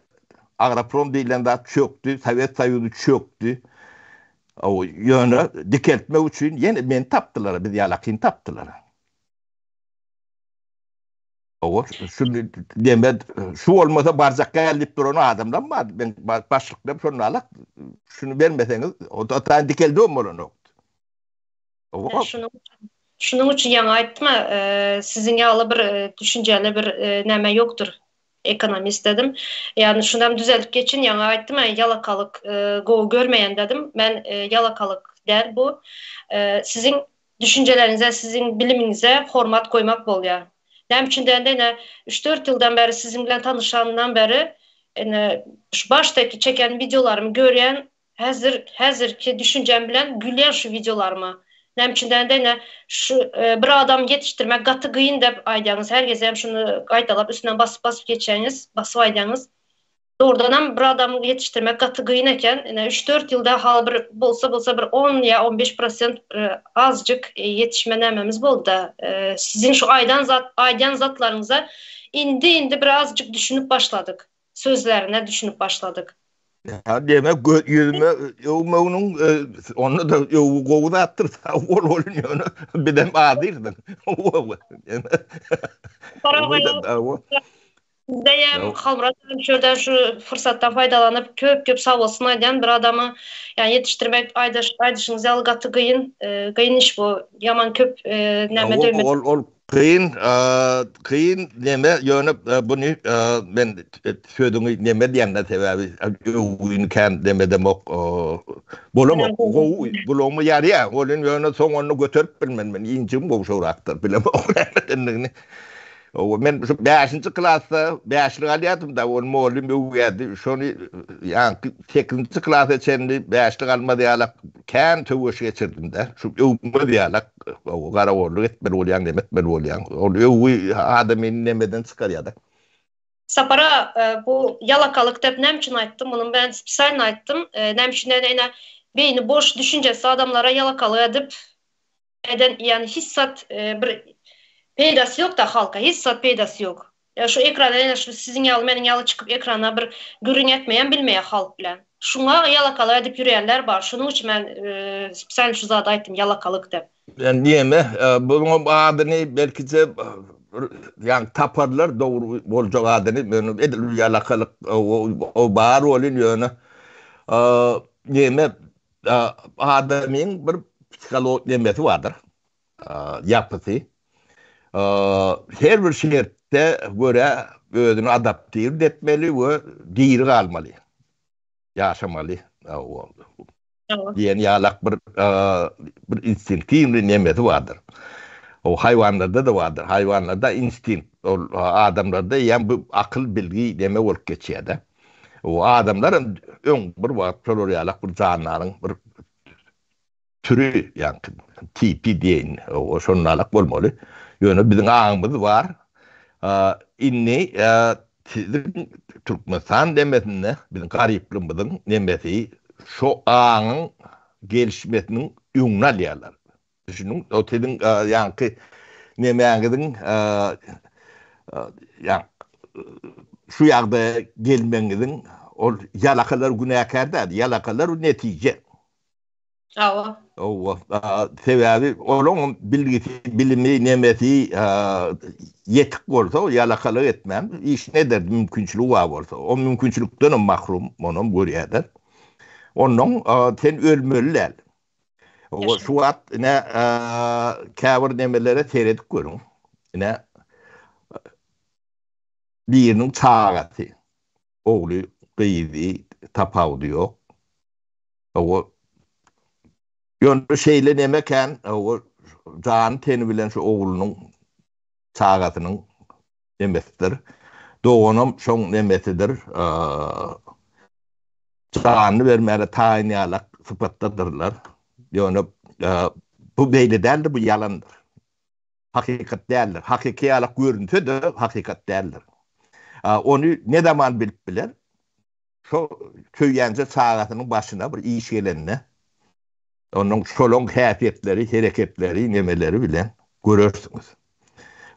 Agroprom diýlen zat çökdi, Sowet Soýuzy çökdi. Ýöne dikeltmek üçin ýene meni tapdylar, biz ýalakyny tapdylar. Owa, şu deme şu bolmasa barjak däl diýip duran adamlar bar. Men başlyklar şonda alak. Şuny bermeseňiz, o da taýyn dikeldibem bolanok. Şunuň şunuň üçin ýaňy aýtdym-a, siziň ýaly bir düşünjeli bir näme ýokdur, ekonomist dedim. Ýagny şunam düzeldip geçin, ýaňy aýtdym-a, ýalakalyk gowy görmeýän dedim. Men ýalakalyk däl bu. Siziň düşünjeleriňize, siziň bilimiňize hormat goýmak bolýar. Näme üçin diýende ine üç-dört ýyldan bäri siziň bilen tanyşanymdan bäri ine şu başdaky çeken wideolarymy görýän Häzir häzirki düşünjem bilen gülýän şu wideolaryma. Näme üçin dände ine şu bir adam ýetişdirmek gaty gyn dep aýdýaňyz her gezegem şuny gaýtalap üstünden basyp basyp geçýäňiz basyp aýdýaňyz. Dogrudanam bir adam ýetişdirmek gaty gyn eken ine üç dört ýylda hal bir bolsa bolsa bir on ýa on beş prosent azjyk ýetişme nämemiz boldy-da. Siziň şu aýdan zat aýdýan zatlaryňyza indi indi bir azjyk düşünip başladyk. Sözlerine düşünip başladyk. Ýa diýmek göz ýüzüme öwmeginiň onda-da öwgi gowy zatdyr sag bol bolun ýöne bizem azyrdyk. Diýem Halmyrat hem şu ýerden şu pursatdan faýdalanyp köp köp sag bolsun aýdýan bir adamy ýa ýetişdirmek aýdyş aýdyşyňyz ýaly gaty gyn gyn iş bu ýaman köp näme döwmet. Ol ol Kyn, kyn neme, ýöne buny men sözüňi neme diýende sebäbi öwgüni kän demedemok, bolamok, gowy, gulagyma ýarýar, welin ýöne soň ony göterip bilmen men, injigim gowşagrakdyr, bilemok nämedendigini. Men şu bäşinji klasda bäşlik alýardym-da, ony mugallym öwýärdi, şony ýaňky sekizinji klasa çenli bäşlik almaz ýalak kän söweş geçirdim-de, şu öwmez ýalak. Garagolluk etmeli bolýaň, neme etmeli bolýaň. Ol öwgi adamyny nemeden çykarýar-da. Sapara bu ýalakalyk dep näme üçin aýtdym? Muny men spesialno aýtdym. Näme üçin diýende ine beýni boş düşünjesiz adamlara ýalakalyk edip eden ýani hiç zat bir peýdasy ýok-da halka hiç zat peýdasy ýok. Ýa şu ekrana ene şu siziň ýaly meniň ýaly çykyp ekrana bir gürrüň etmeýän bilmeýär halk bilen. Şuňa ýalakalyk edip ýürýänler bar. Şunuň üçin men spesialno şu zady aýtdym ýalakalyk dep. Men diýeme, bunuň adyny belkije bir ýaňy taparlar dogry boljak adyny, ýöne edil ýalakalyk o bar welin ýöne neme adamyň bir psihologik nemesi bardyr. ýapysy her bir şertde görä özüni adaptird etmeli we diri galmaly, ýaşamaly diýen ýalak bir bir instinktiwnyý nemesi bardyr. O haýwanlarda-da bardyr. Haýwanlarda instinkt, ol adamlarda eýýäm bu akyl, bilgi neme bolup geçýär-de. O adamlar hem öň bir wagt şolar ýalak bir jandaryň bir türi, ýaňky tipi diýeýin, o şonalak bolmaly. Ýöne biziň aňymyz bar. Indi siziň Türkmenistan nemesinde biziň garyplygymyzyň nemesi şo aňyň gelişmesiniň öňüni alýarlar. Düşündiň? O siziň ýaňky nemäňiziň ýa şu ýagdaýa gelmegiňiziň ol ýalakalar günäkär däl, ýalakalar netije. Hawa. Hawa. Sebäbi olaň bilgisi, bilimi, nemesi ýetik bolsa, ýalakalyk etmän işini ederdi, mümkinçiligi bar bolsa. O mümkinçilikden hem mahrum, onam görýärler. Onnoň sen ölmeli däl. Hawa, şu wagt ine käbir nemelere seredip görüň. Ine biriniň çagasy, ogly, gyzy tapawudy ýok. Hawa. Ýöne şeýle neme kän, hawa, jany-teni bilen şu oglunyň, çagasynyň nemesidir. Doganam şoň nemesidir. Janyny bermäge taýyn ýalak sypatdadyrlar. Ýöne bu beýle däldir, bu ýalandyr. Hakykat däldir. Hakyky ýalak görünse-de, hakykat däldir. Ony ne zaman bilip biler? Şo söýýänje çagasynyň başyna bir iş gelende, onuň şolaň häsiýetleri, hereketleri, nemeleri bilen görersiňiz.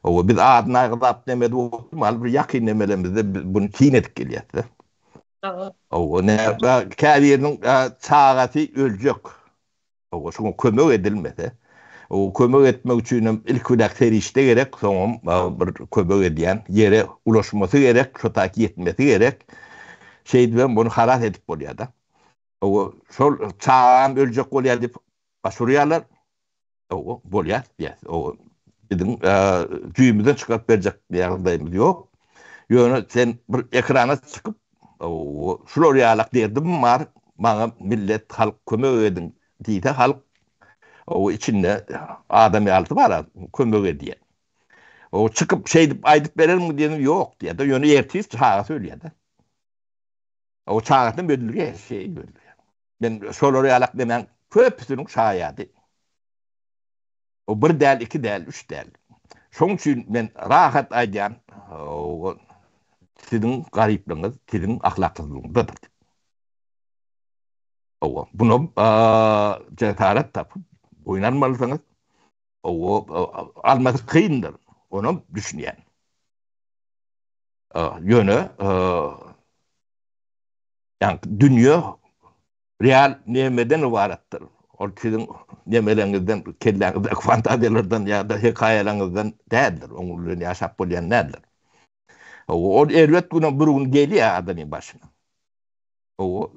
Hawa, biz adyny agzap neme edip oturmaly, bir ýakyn nemelemizde biz buny syn edip gelýäs-de. Hawa, käbiriniň çagasy öljek. Hawa, şoňa kömek edilmese, o kömek etmek üçin hem ilki bilen serişde gerek, soňam bir kömek edýän ýere ulaşmasy gerek, şo taýy ýetmesi gerek. Şeýdibem muny halas edip bolýar-da. Hawa, şol çagam öljek bolýar diýip baş urýarlar. Hawa, bolýar diýýär. Hawa, biziň jüýümizden çykaryp berjek ýagdaýymyz ýok. Ýöne sen bir ekrana çykyp, şular ýalak derdim bar, maňa millet, halk kömek ediň diýse, halk o içinde adam ýalysy bar, kömek edýär. O çykyp şeýdip aýdyp berermi diýenim ýok diýýär-de, ýöne ertir çagasy ölýär-de. O çagasyny öldürýär, şeýdip öldürýär. Men şolar ýalak nemäň köpüsiniň şaýady. O bir däl, iki däl, üç däl. Şoň üçin men rahat aýdýan, siziň garyplygyňyz siziň ahlaksyzlygyňyzdadyr diýip. Hawa, bunam jesaret tapyp boýun almalysyňyz. Hawa, almasy kyndyr, onam düşünýän. Ýöne, ýa dünýe Real nämeden ybaratdyr? Ol siziň nemeleriňizden, kelläňizdäki fantaziýalardan ýa-da hekaýalaryňyzdan däldir. Oň bilen ýaşap bolýan däldir. Hawa, ol erbet günem bir gün gelýär adamyň başyna. Hawa,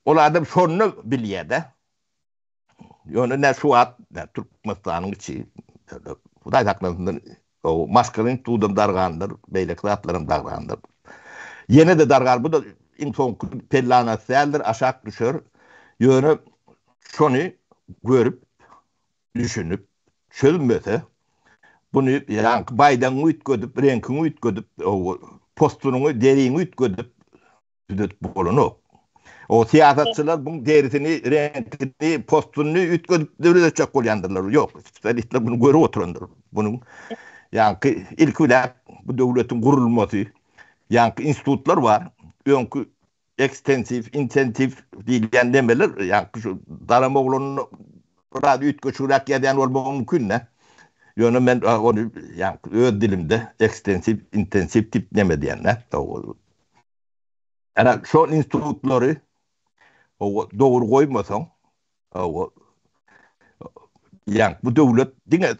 ol adam şonda bilýär-de. Ýöne nä şu wagt nä Türkmenistanyň içi Hudaý saklasyn o maşgala institudam dargandyr, beýleki zatlaram dargandyr. Ýene-de dargar, bu-da iň soňky pellanasy däldir, aşak düşer. Ýöne şony görüp, düşünip, çözmese, buny ýaňky baýdagyňy üýtgedip, reňkiňi üýtgedip, postunyňy, deriňi üýtgedip Düzetip bolanok. O syýasatçylar buň derisini, reňkini, postuny üýtgedip düzetjek bolýandyrlar. Ýok, spesialistler muny görüp oturandyr. Bunuň ýaňky ilki bilen bu döwletiň gurulmasy, ýaňky institutlar bar. Öňki ekstensiw, intensiw diýilýän nemeler, ýaňky şu daram oglanyny biraz üýtgeşigräk ýazýan bolmagy mümkin-dä. Ýöne men ony ýaňky öz dilimde ekstensiw, intensiw diýip neme diýen-dä. Ene şol institutlary dogry goýmasaň, ýa bu döwlet diňe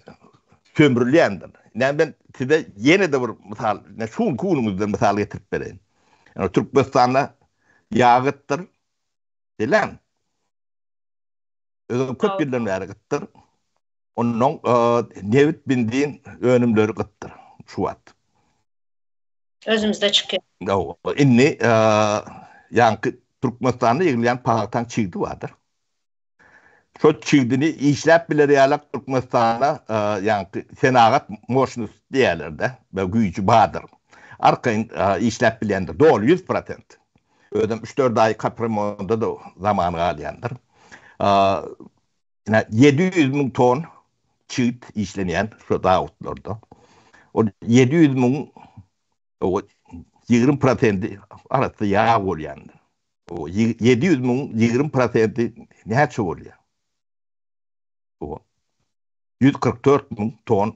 sömrülýändir. Ine men size ýene-de bir mysal, ine şu günki günüňizden mysal getirip bereýin. Ýa Türkmenistanda ýag gytdyr. Bilen. Özem köp ýyldan bäri gytdyr. Ondan nebit, benzin önümleri gytdyr şu wagt. Özümizde çykýar. Hawa, indi ýaňky Türkmenistanda ýygylýan pagtaň çigdi bardyr. Şo çigdini işläp biler ýalak Türkmenistanda ýaňky senagat moşnosty diýýärler-de, güýji bardyr. Arkaýyn işläp bilýändir, doly 100%. Özem üç-dört aý kapremonda-da zaman galýandyr. Ine, 700 müň ton çigit işlenýän şo zawodlarda. Ol 700 müň 20 prosendi arassa ýag bolýandyr. 700 müň 20 prosenti näçe bolýar? 144 müň ton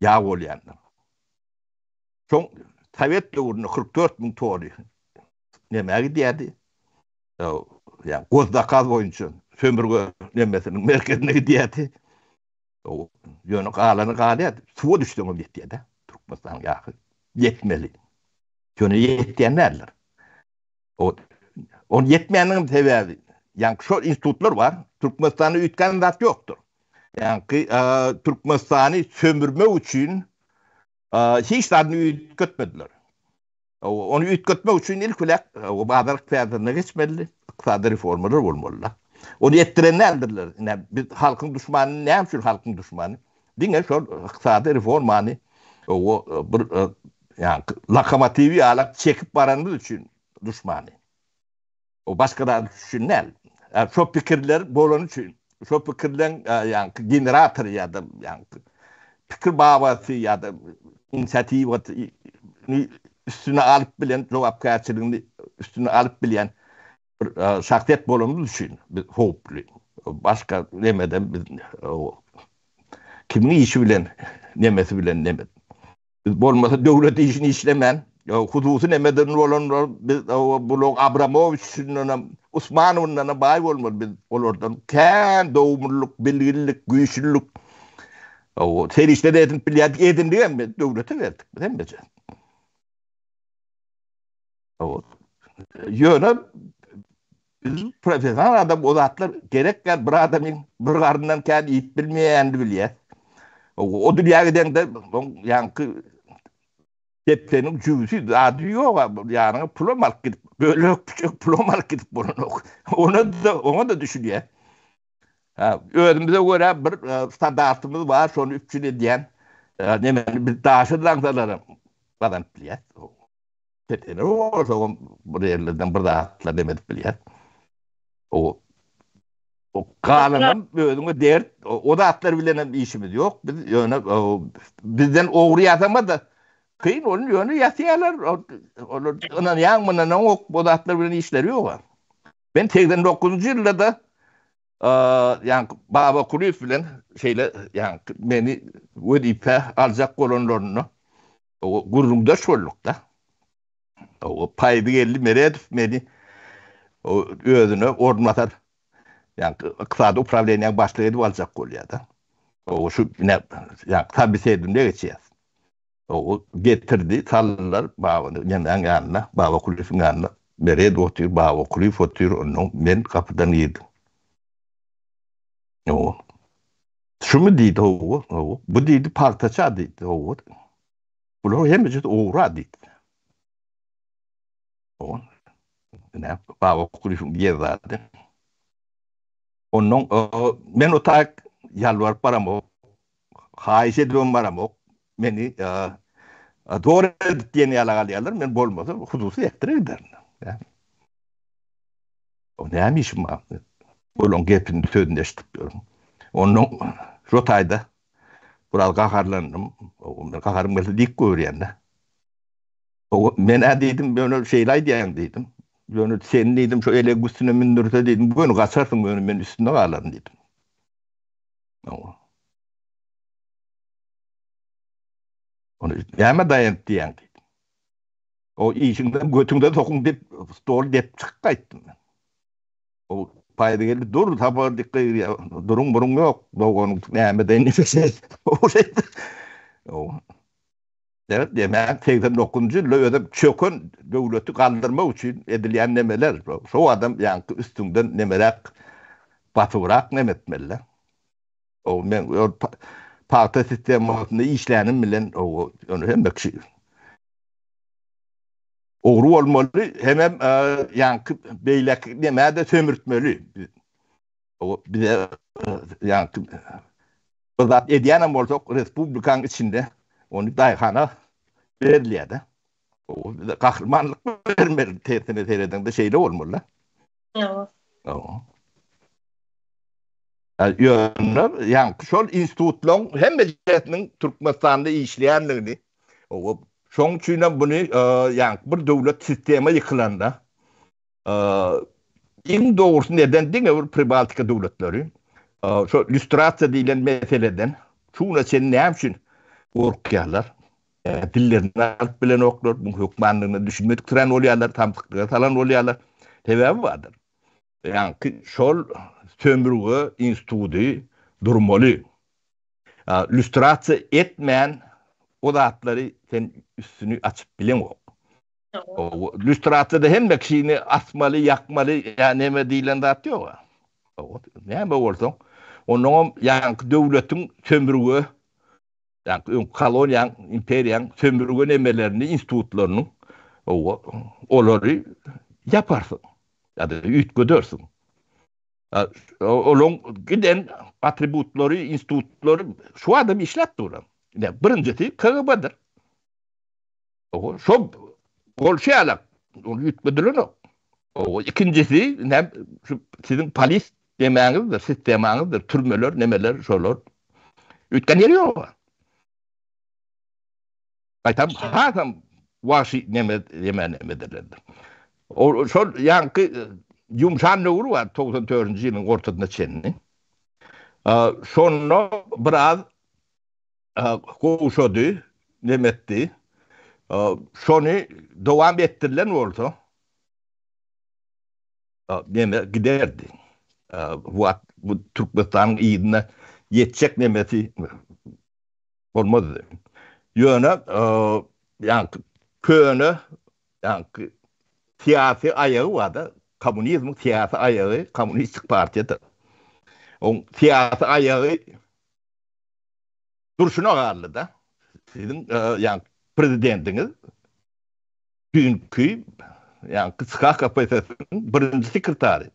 ýag bolýandyr. Soň sowet döwründe 44 müň tony nämä gidýärdi? Ýa gozzakaz boýunça sömürge nemesiniň merkezine gidýärdi. Ýöne galany galýar. Suwa düşseňem ýetýär-de. Türkmenistanyň ýagy ýetmeli. Ýöne ýetýän däldir. O on ýetmeýäniniň sebäbi, ýaňky şol institutlar bar. Türkmenistanda üýtgän zat ýokdur. Ýaňky Türkmenistany sömürmek üçin hiç zadyny üýtgetmediler. Ony üýtgetmek üçin ilki bilen bazar ykdysadyýetine geçmeli, ykdysady reformalar bolmaly. Ony etdiren däldirler. Ine, biz halkyň duşmany näme üçin halkyň duşmany? Diňe şol ykdysady reformany o bir ýa lokomotiwi ýalak çekip baranymyz üçin duşmany. O başga zat üçin däl. Şo pikirler bolany üçin, şo pikirleň ýaňky generatory ýa-da ýaňky pikir babasy ýa-da inisiatiwasyny üstüne alyp bilen jogapkärçiligini üstüne alyp bilýän bir şahsyýet bolanymyz üçin biz howply. Başga nemeden biz kimiň işi bilen nemesi bilen neme. Biz bolmasa döwlet işini işlemän, hususy nemeden bolanlar biz bular Abramowiçindenem, Usmanowyndanam baý bolmaly biz olardan kän dogumlylyk, bilgililik, güýçlülik serişde-de edinip bilýärdik, edindigem biz döwlete berdik biz hemmeje. Ýöne biz professional adam o zatlar gerek däl, bir adamyň bir garyndan kän iýip bilmeýänini bilýär. O dünýä gideňde oň ýaňky depdeniň jübüsi zady ýok, ýanyňa pulam alyp gidip, bölek püçek pulam alyp gidip bolanok. Ona da oňa da düşünýär. Ha, özümize görä bir standartymyz bar, şony üpjün edýän. Nemeni biz daşy zaňsalaram gazanyp bilýär. Petene bolsa bir ýerlerden bir zatlar dem edip bilýär. O o galanam özüňe dert, o zatlar bilen hem işimiz ýok. Biz ýöne bizden ogry ýasama-da kyn, ony ýöne ýasýarlar. Olar ynanýaňmy, ynanaňok, o zatlar bilen işleri ýok. Men 89-njy ýylda-da ýaňky Baba Kulyýew bilen şeýle ýaňky meni wezipä aljak bolanlarynda gürrüňdeş bolduk-da. O Paýzygeldi Meredow meni özüne orunbasar, ýaňky ykdysady uprawleniýäň başlygy edip aljak bolýar-da. O şu ine ýaňky sobesedowniýa geçýäs. O getirdi, saldylar Baba nemäň ýanyna, Baba Kulyýewiň ýanyna. Meredow otyr, Baba Kulyýew otyr, onnoň men gapydan girdim. O Şumy diýdi, hawa, hawa. Bu diýdi, pagtaça diýdi, hawa. Bular hemmesi ogra diýdi. Hawa. Ine, Baba Kulyýewiň diýen zady. Onnoň men o taýyk ýalbaryp baramok, haýyş edibem baramok. Meni zor edip diýen ýaly alýarlar, men bolmasa hususy sektora giderin. O näme işim bar? Olaň gepini, sözüni eşidip ýörün. Onnoň şo taýda biraz gaharlandym. Men gaharym gelse dik göwürýän-de. Men-ä diýdim, ýöne şeýle aýdýaň diýdim. Ýöne seni diýdim, şo elegiň üstüne mündürse diýdim, göni gaçarsyň, ýöne men üstünde galaryn diýdim. Ony nämä daýanyp diýýäň diýdim. O işiňden götüňden sokuň diýip, stoly depip çykyp gaýtdym men. O paýda geldi, dur, Sapar diýip gygyrýar. Duruň, buruň ýok, doganyň näme deýin O şeýdi. O. Evet, demek 89-njy ýylda özem çöken döwleti galdyrmak üçin edilýän nemeler. Şo adam ýaňky üstüňden nemeräk batybrak neme etmeli. O men o pagta sistemasynda işlänim bilen o ony hemme kişi ogry bolmaly, hemem ýaňky beýleki nämä-de sömürtmeli. Bize ýaňky bir zat edýänem bolsak, respublikaň içinde ony daýhana berilýär-de. Bize gahrymanlyk bermeli, tersine seredeňde şeýle bolmaly-da. Hawa. Ýöne ýaňky şol institutlaryň hemmesiniň Türkmenistanda işleýändigini, şonuň üçinem muny ýaňky bir döwlet sistema ýykylanda, Iň dogrusy neden diňe bir Pribaltika döwletleri şo lýustrasiýa diýlen meseleden şu güne çenli näme üçin gorkýarlar? Dillerini alyp bilenoklar, muň hökmanlygyna düşünmediksirän bolýarlar, samsyklyga salan bolýarlar. Sebäbi bardyr. Ýaňky şol sömürge institudy durmaly. Lýustrasiýa etmän o zatlary sen üstüni açyp bileňok. Lýustrasiýada hemme kişini asmaly, ýakmaly, ýa neme diýlen zat ýok. Näme bolsaň, onnoňam ýaňky döwletiň sömürge, ýaňky öňki koloniýaň, imperiýaň sömürge nemelerini, institutlarynyň, olary ýaparsyň ýa-da üýtgedersiň. Olaň giden atributlary, institutlary şu adam işläp dur. Birinjisi KGB-dir. Şo bolşy ýalak, ol üýtgedilenok. Ikinjisi, näme, şu siziň polis demäňizdir, sistemaňyzdyr, türmeler, nemeler, şolar. Üýtgän ýeri ýok. Gaýtam hasam wagşy neme, neme neme Ol şol ýaňky ýumşan döwür bar, 94-nji ýylyň ortasyna çenli. Şonda biraz gowşady, neme etdi. Şony dowam etdirilen bolsa, neme giderdi. Bu bu Türkmenistanyň yzyna ýetjek nemesi bolmazdy. Ýöne, ýaňky köne, ýaňky syýasy aýagy bar-da, kommunizmiň syýasy aýagy kommunistik partiýadyr. Oň syýasy aýagy Durşuna galdy-da. Siziň ýaňky prezidentiňiz düýnki ýaňky SK KPSS-niň birinji sekretary.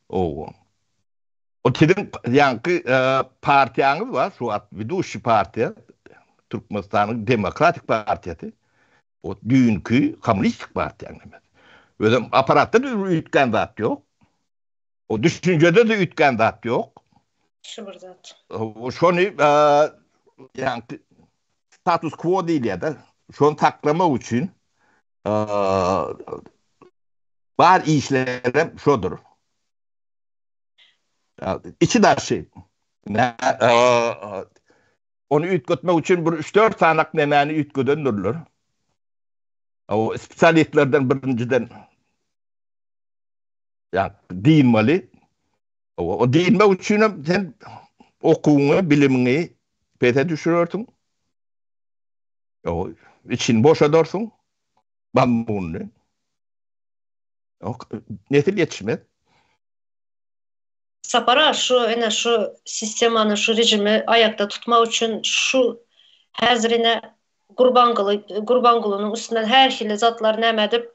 Owo. O siziň ýaňky partiýaňyz bar, şu wagt weduşiý partiýa, Türkmenistanyň Demokratik partiýasy. O düýnki kommunistik partiýaň nemesi. Özem apparatda-da üýtgän zat ýok. O düşünjede-de üýtgän zat ýok. Şu bir zat. Şony ýaňky status quo diýilýär-de, şony saklamak üçin bar işlerem şodur. Içi daşy. Ony üýtgetmek üçin bir üç-dört sanak nemäni üýtgedendirler. O spesialistlerden birinjiden Ýa dynmaly. O dynmak üçin hem sen okuwyňy, bilimiňi pese düşürersiň. O içini boşadarsyň. Mazmunyny. Nesil ýetişmez. Sapar aga şu ine şu sistemany şu rejimi aýakda tutmak üçin şu häzir ine Gurbanguly Gurbangulynyň üstünden her hili zatlar näme edip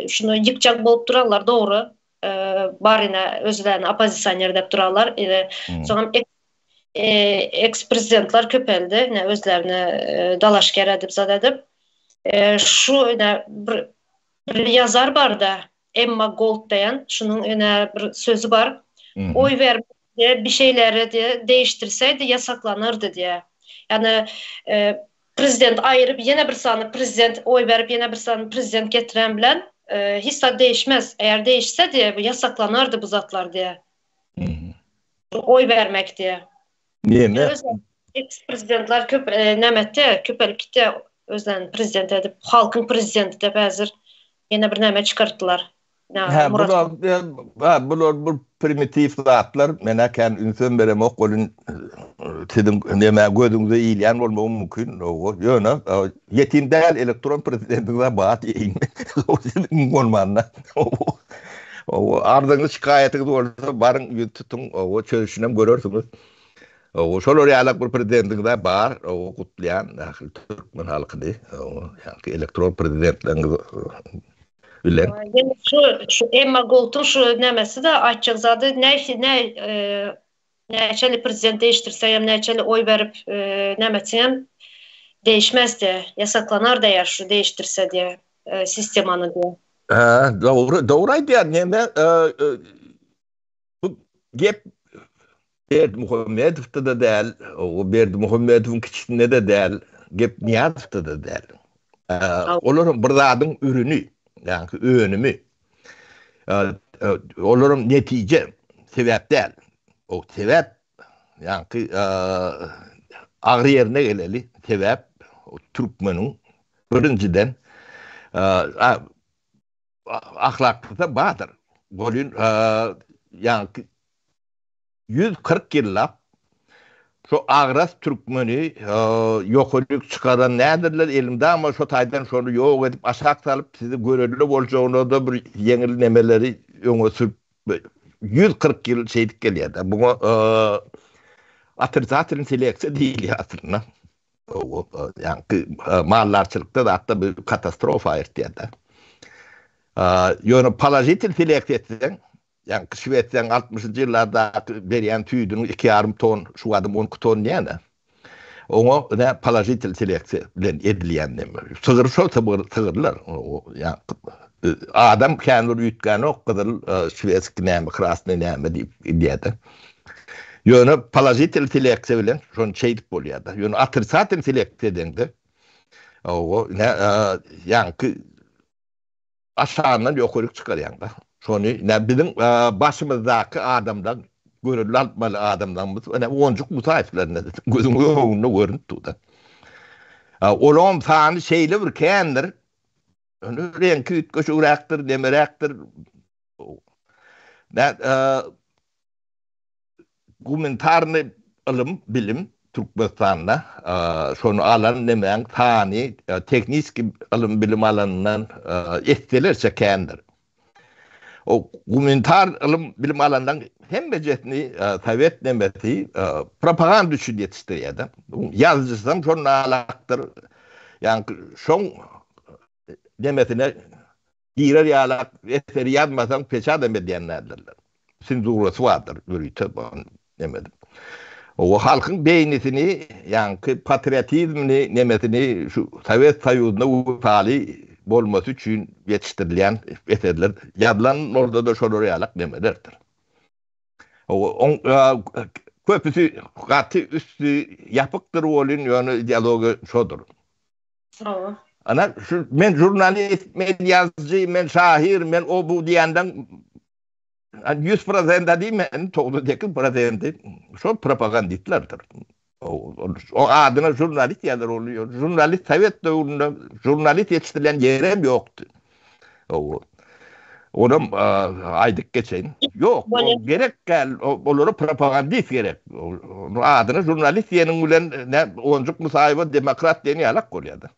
şuny ýykjak bolup durarlar dogry bar ine özlerini oppozisioner dep durarlar soňam eks prezidentler köpeldi ine özlerini dalaşgär edip zat edip şu ine bir bir ýazar barda Emma Gold diýen şunuň ine bir sözi bar oý bermek diýe bir şeyleri diýe değiştirseydi ýasaklanardy diýe. Ýagny prezident aýyryp ýene bir sany prezident oý berip ýene bir sany prezident getiren bilen hiç zat değişmez. Eger değişse diýe bu ýasaklanardy bu zatlar diýe. Oý bermek diýe. Neme? Eks prezidentler köp näme etdi, köpelip gitdi özlerini prezident edip, halkyň prezidenti dep häzir ýene bir näme çykartdylar. Hä, bular, hä, bular bir primitiw zatlar, men-ä kän ünsem beremok welin, siziň neme gözüňize ilýän bolmagy mümkin, hawa, ýöne ýetim däl elektron prezidentiňiz-ä bar diýeýin, siziň bolmanda, hawa, arzyňyz, şikaýatyňyz bolsa baryň ýüz tutuň, hawa, çözüşinem görersiňiz, hawa, şolar ýalak bir prezidentiňiz-ä bar, hawa, gutlaýan ähli türkmen halkyny, hawa, ýaňky elektron prezidentleriňiz. Bilen. Ýene şu şu Emma Goltuň şu nämesi-de aýtjak zady nähili nä näçeli prezident değiştirseňem näçeli oý berip näme etseňem değişmez diýe ýasaklanar diýýär şu değiştirse diýe sistemany diýe. Hä dogry dogry aýdýar neme bu gep Berdimuhamedowda-da däl, o Berdimuhamedowyň kiçisinde-de däl, gep Nyýazowda-da däl. Olaram bir zadyň ürüni, ýagny önümi. Olaram netije, sebäp däl. O sebäp, ýagny agyr ýerine geleli, sebäp türkmeniň birinjiden ahlaksyzam bardyr. Welin ýagny 140 ýyllap şu agras türkmeni ýokaryk çykaran nädirler elimdama şo taýdan şony ýok edip aşak salyp sizi görelde boljagyna-da bir ýeňil nemeleri öňe sürüp 140 ýyl şeýdip gelýär-de. Muňa otrisatel seleksiýa diýilýär aslynda. Ýaňky maldarçylykda zatda bir katastrofa aýyrtýar-da. Ýöne položitel seleksiýa etseň, Ýaňky Şwesiýaň altmyşynjy ýyllardaky berýän süýdüniň iki ýarym ton, şu gadym on iki ton diýýän-ä. Oňa ine položitel seleksiýa bilen edilýän neme. Sygyr şol sygyrlar. Ýaňky adam kän bir üýtgänok, gyzyl şwedskiý näme, krasnyý näme diýip gidýär-de. Ýöne položitel seleksiýa bilen şony şeýdip bolýar-da. Ýöne otrisatel seleksiýa edeňde, owo, ine ýaňky Aşagyndan ýokaryk çykarýaňda. Şony ine biziň başymyzdaky adamlar görelde alypmaly adamlarymyz ine Onjuk Musaýewler ine gözüň öňünde görünip durda. Olaryň sany şeýle bir kändir. Ony reňki üýtgeşigräkdir, nemeräkdir. Nä Gumanitarny ylym, bilim Türkmenistanda şony alan nemäň sany tehniski ylym, bilim alanyndan esselerçe kändir. O gumanitar ylym, bilim alanlaň hemmejesini sowet nemesi propaganda üçin ýetişdirýär-de. Ýazyjysam şonda alakdyr. Ýaňky şoň nemesine Girer ýalak eseri ýazmasaň peçadam edýän däldirler. Senzurasy bardyr ýörite nemede. O halkyň beýnisini ýaňky patriotizmini nemesini şu Sowet Soýuzyna wepaly bolmasy üçin ýetişdirilýän eserler ýazylan bolsa-da şolar ýalak nemelerdir. Oň köpüsi gaty üsti ýapykdyr welin ýöne ideologiýa şodur. Hawa. Ana şu men žurnalist, men ýazyjy, men şahyr, men o bu diýenden 100 prosent diýmen, 98 prosenti şol propagandistlerdir. O adyna žurnalist diýerler ol. Žurnalist sowet döwründe žurnalist ýetişdirilen ýerem ýokdy. O Onam aýdyp geçeýin. Ýok, gerek däl. Olara propagandist gerek. Adyna žurnalist diýeniň bilen nä Onjuk Musaýewa demokrat diýen ýalak bolýar-da.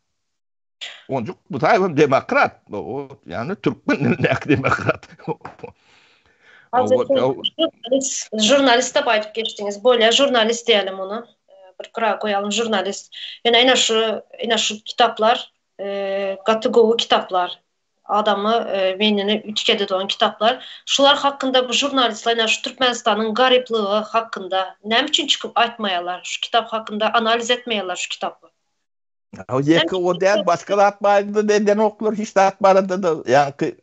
Onjuk Musaýewa demokrat. O, ýagny türkmen dilindäki demokrat. Žurnalist, žurnalist diýip aýdyp geçdiňiz. Bolýar, žurnalist diýelim ony. Bir gyra goýalym žurnalist. Ýöne ine şu, ine şu kitaplar gaty gowy kitaplar. Adamy beýnini üýtgededon kitaplar. Şular hakynda bu žurnalistler ine şu Türkmenistanyň garyplygy hakynda näme üçin çykyp aýtmaýarlar? Şu kitap hakynda analiz etmeýärler şu kitapy. O ýeke o däl başga zat barada da edenoklar hiç zat barada da ýaňky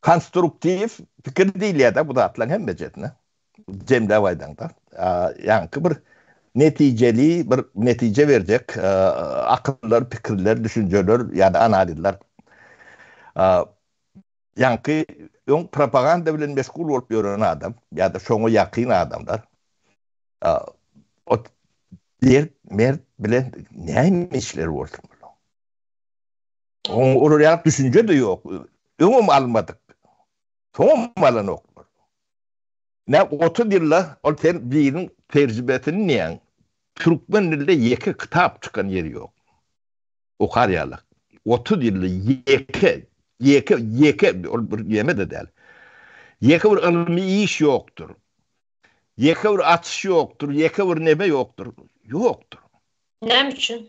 konstruktiw pikir diýilýär-de bu zatlaryň hemmejesine. Jemläp aýdaňda, ýaňky bir netijeli bir netije berjek akyllar, pikirler, düşünjeler ýa-da analizler. Ýaňky öň propaganda bilen meşgul bolup ýören adam ýa-da şoňa ýakyn adamlar o dert, mert bilen näme işleri bolsun bulaň? Oň olar ýaly düşünje-de ýok. Öňem almadyk. Soňam alanoklar. Nä 30 ýylda ol sen biriniň terjimesini diýýäň. Türkmen dilde ýeke kitap çykan ýeri ýok. Okar ýalak. 30 ýylda ýeke, ýeke, ýeke ol bir ýeme-de däl. Ýeke bir ylmy iş ýokdur. Ýeke bir açyş ýokdur, ýeke bir neme ýokdur. Ýokdur. Näme üçin?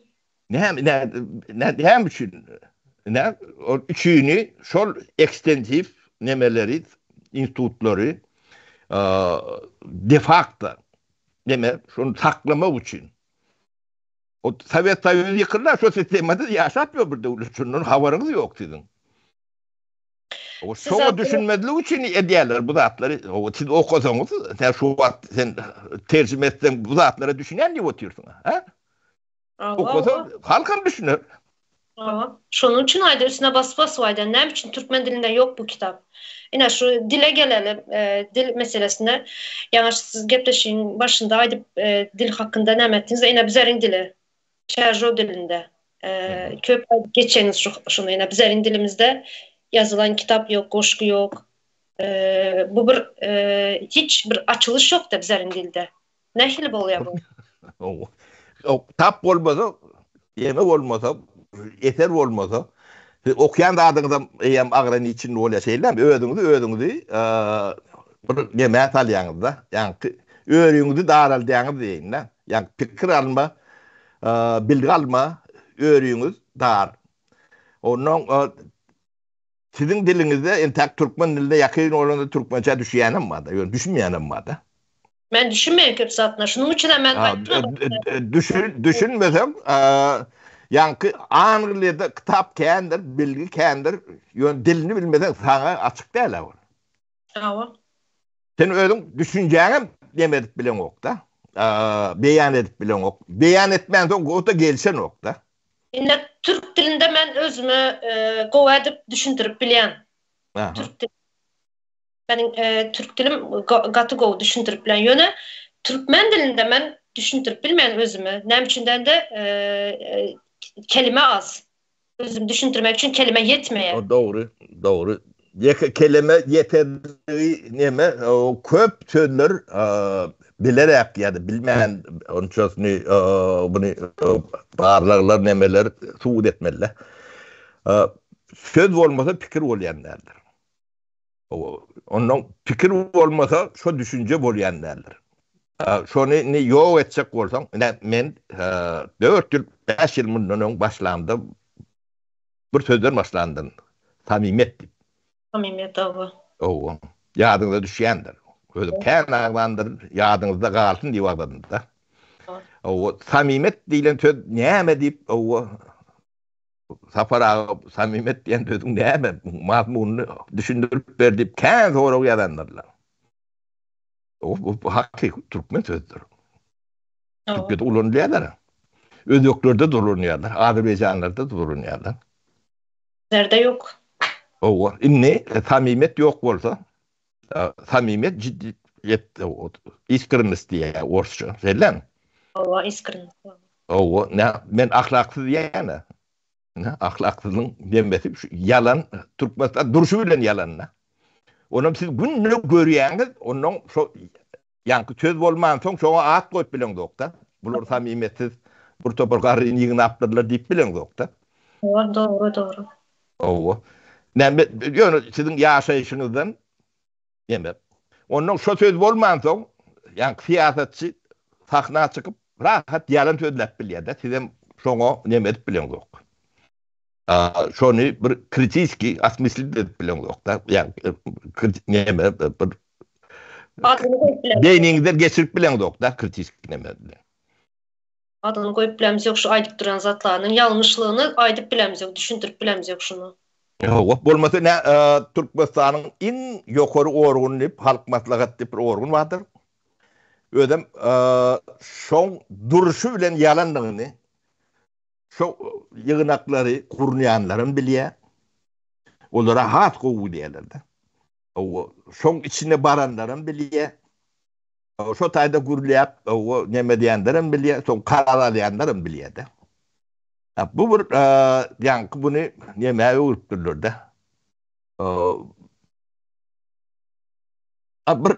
Näme, näme, näme üçin? Ine, ol üçini şol ekstensiw nemeleri, institutlary de facto neme, şony saklamak üçin. O Sowet Soýuzy ýykyldy, şo sistemada ýaşap ýör bir döwlet, şundan habaryňyz ýok siziň. O şoňa düşünmezlik üçin edýärler bu zatlary. O siz okasaňyz, sen şu wagt sen terjime etseň bu zatlara düşünýän diýip otyrsyň, ha? Okasa halkam düşüner. Hawa. Şonuň üçin aýda üstüne basyp basyp aýdan. Näme üçin türkmen dilinde ýok bu kitap? Ine şu dile geleli, dil meselesine. Ýaňy siz gepleşigiň başynda aýdyp dil hakynda näme etdiňiz? Ine bizeriň dili. Çärjew dilinde. Köp aýdyp geçeňiz şu şuny. Ine bizeriň dilimizde ýazylan kitap ýok, goşgy ýok. Bu bir hiç bir açylyş ýokda bizeriň dilde. Nähili bolýar bu? Tap bolmasa, ýeme bolmasa, eser bolmasa, siz okýan zadyňyzam eýýäm ograniçenny bolýar, şeýlemi? Özüňizi özüňizi bir nämä salýaňyz-da, ýaňky örüňizi daraldýaňyz diýeýin-dä. Ýaňky pikir alma, bilgi alma örüňiz dar. Onnoň Siziň diliňizde entäk türkmen diline ýakyn bolanda türkmençä düşýänem barda, ýöne düşünmeýänem barda. Men düşünmeýän köp zadyna, şunuň üçinem men aýtdym. Düşün, düşünmeseň, ýaňky Angliýada kitap kändir, bilgi kändir, ýöne dilini bilmeseň saňa açyk däl-ä ol. Hawa. Sen özüň düşünjäňem neme edip bileňok-da, beýan edip bileňok. Beýan etmänsoň o-da gelşenok-da. Indi türk dilinde men özümi gowy edip düşündirip bilýän. Türk dili. Meniň türk dilim gaty gowy düşündirip bilýän. Ýöne türkmen dilinde men düşündirip bilmeýän özümi. Näme üçin dende kelime az. Özümi düşündirmek üçin kelime ýetmeýär. O dogry, dogry. Ýeke kelime ýeterligi neme, köp sözler bilerek ýa-da bilmän onçasyny muny barlaglar nemeler subut etmeli. Söz bolmasa pikir bolýan däldir. Ondan pikir bolmasa şo düşünje bolýan däldir. Şony indi ýok etjek bolsaň, ine men 4 ýyl, 5 ýyl mundan öň başlamda bir sözden başlandym. Samimiýet diýip. Samimiýet hawa. Hawa. Ýadyňyza düşýändir. Özüm kän agzandyr, ýadyňyzda galsyn diýip agzadym-da. Hawa, samimiýet diýlen söz näme diýip, hawa, Sapar aga samimiýet diýen sözüň näme mazmunyny düşündirip ber diýip kän sorag ýazandyrlar. Bu hakyky türkmen sözüdir. Türkiýede ulanylýarlar. Özbeklerde de ulanýarlar, azerbaýjanlarda da ulanýarlar. Bizlerde ýok. Hawa, indi samimiýet ýok bolsa, samimiýet jiddiýet, iskrennost diýýär orsça, şeýlemi? Hawa, iskrennost. Hawa, nä, men ahlaksyz diýýän-ä. Ine, ahlaksyzlygyň demesi şu ýalan, Türkmenistan durşy bilen ýalan-da. Onam siz günde görýäňiz, onnoň şo ýaňky söz bolmansoň şoňa at goýup bileňzok-da. Bular samimiýetsiz bir topar garryny ýygnapdyrlar diýip bileňzok-da. Hawa, dogry, dogry. Hawa. Näme, ýöne siziň ýaşaýşyňyzdan Neme? Ondan şo söz bolmansoň, ýaňky syýasatçy sahna çykyp, rahat ýalan sözläp bilýär-de, sizem şoňa neme edip bileňzok. Şony bir kritiski osmyslit edip bileňzok-da, ýa neme bir Adyny goýup bileňzok. Beýniňizden geçirip bileňzok-da kritiski neme bilen. Adyny goýup bilemzok şu aýdyp duran zatlarynyň ýalňyşlygyny aýdyp bilemzok düşündirip bilemzok şuny. Hawa bolmasa nä Türkmenistanyň iň ýokary organy diýip Halk Maslahaty diýip bir organ bardyr. Özem şoň durşy bilen ýalandygyny şo ýygnaklary gurnaýanlaram bilýär. Olara has gowy bilýärler-de. Hawa şoň içine baranlaram bilýär. Şo taýda gürläp, o neme diýenlerem bilýär, soň karar alýanlaram bilýär-de. Bu bir ýaňky buny nämä öwrüpdirler-de. Bir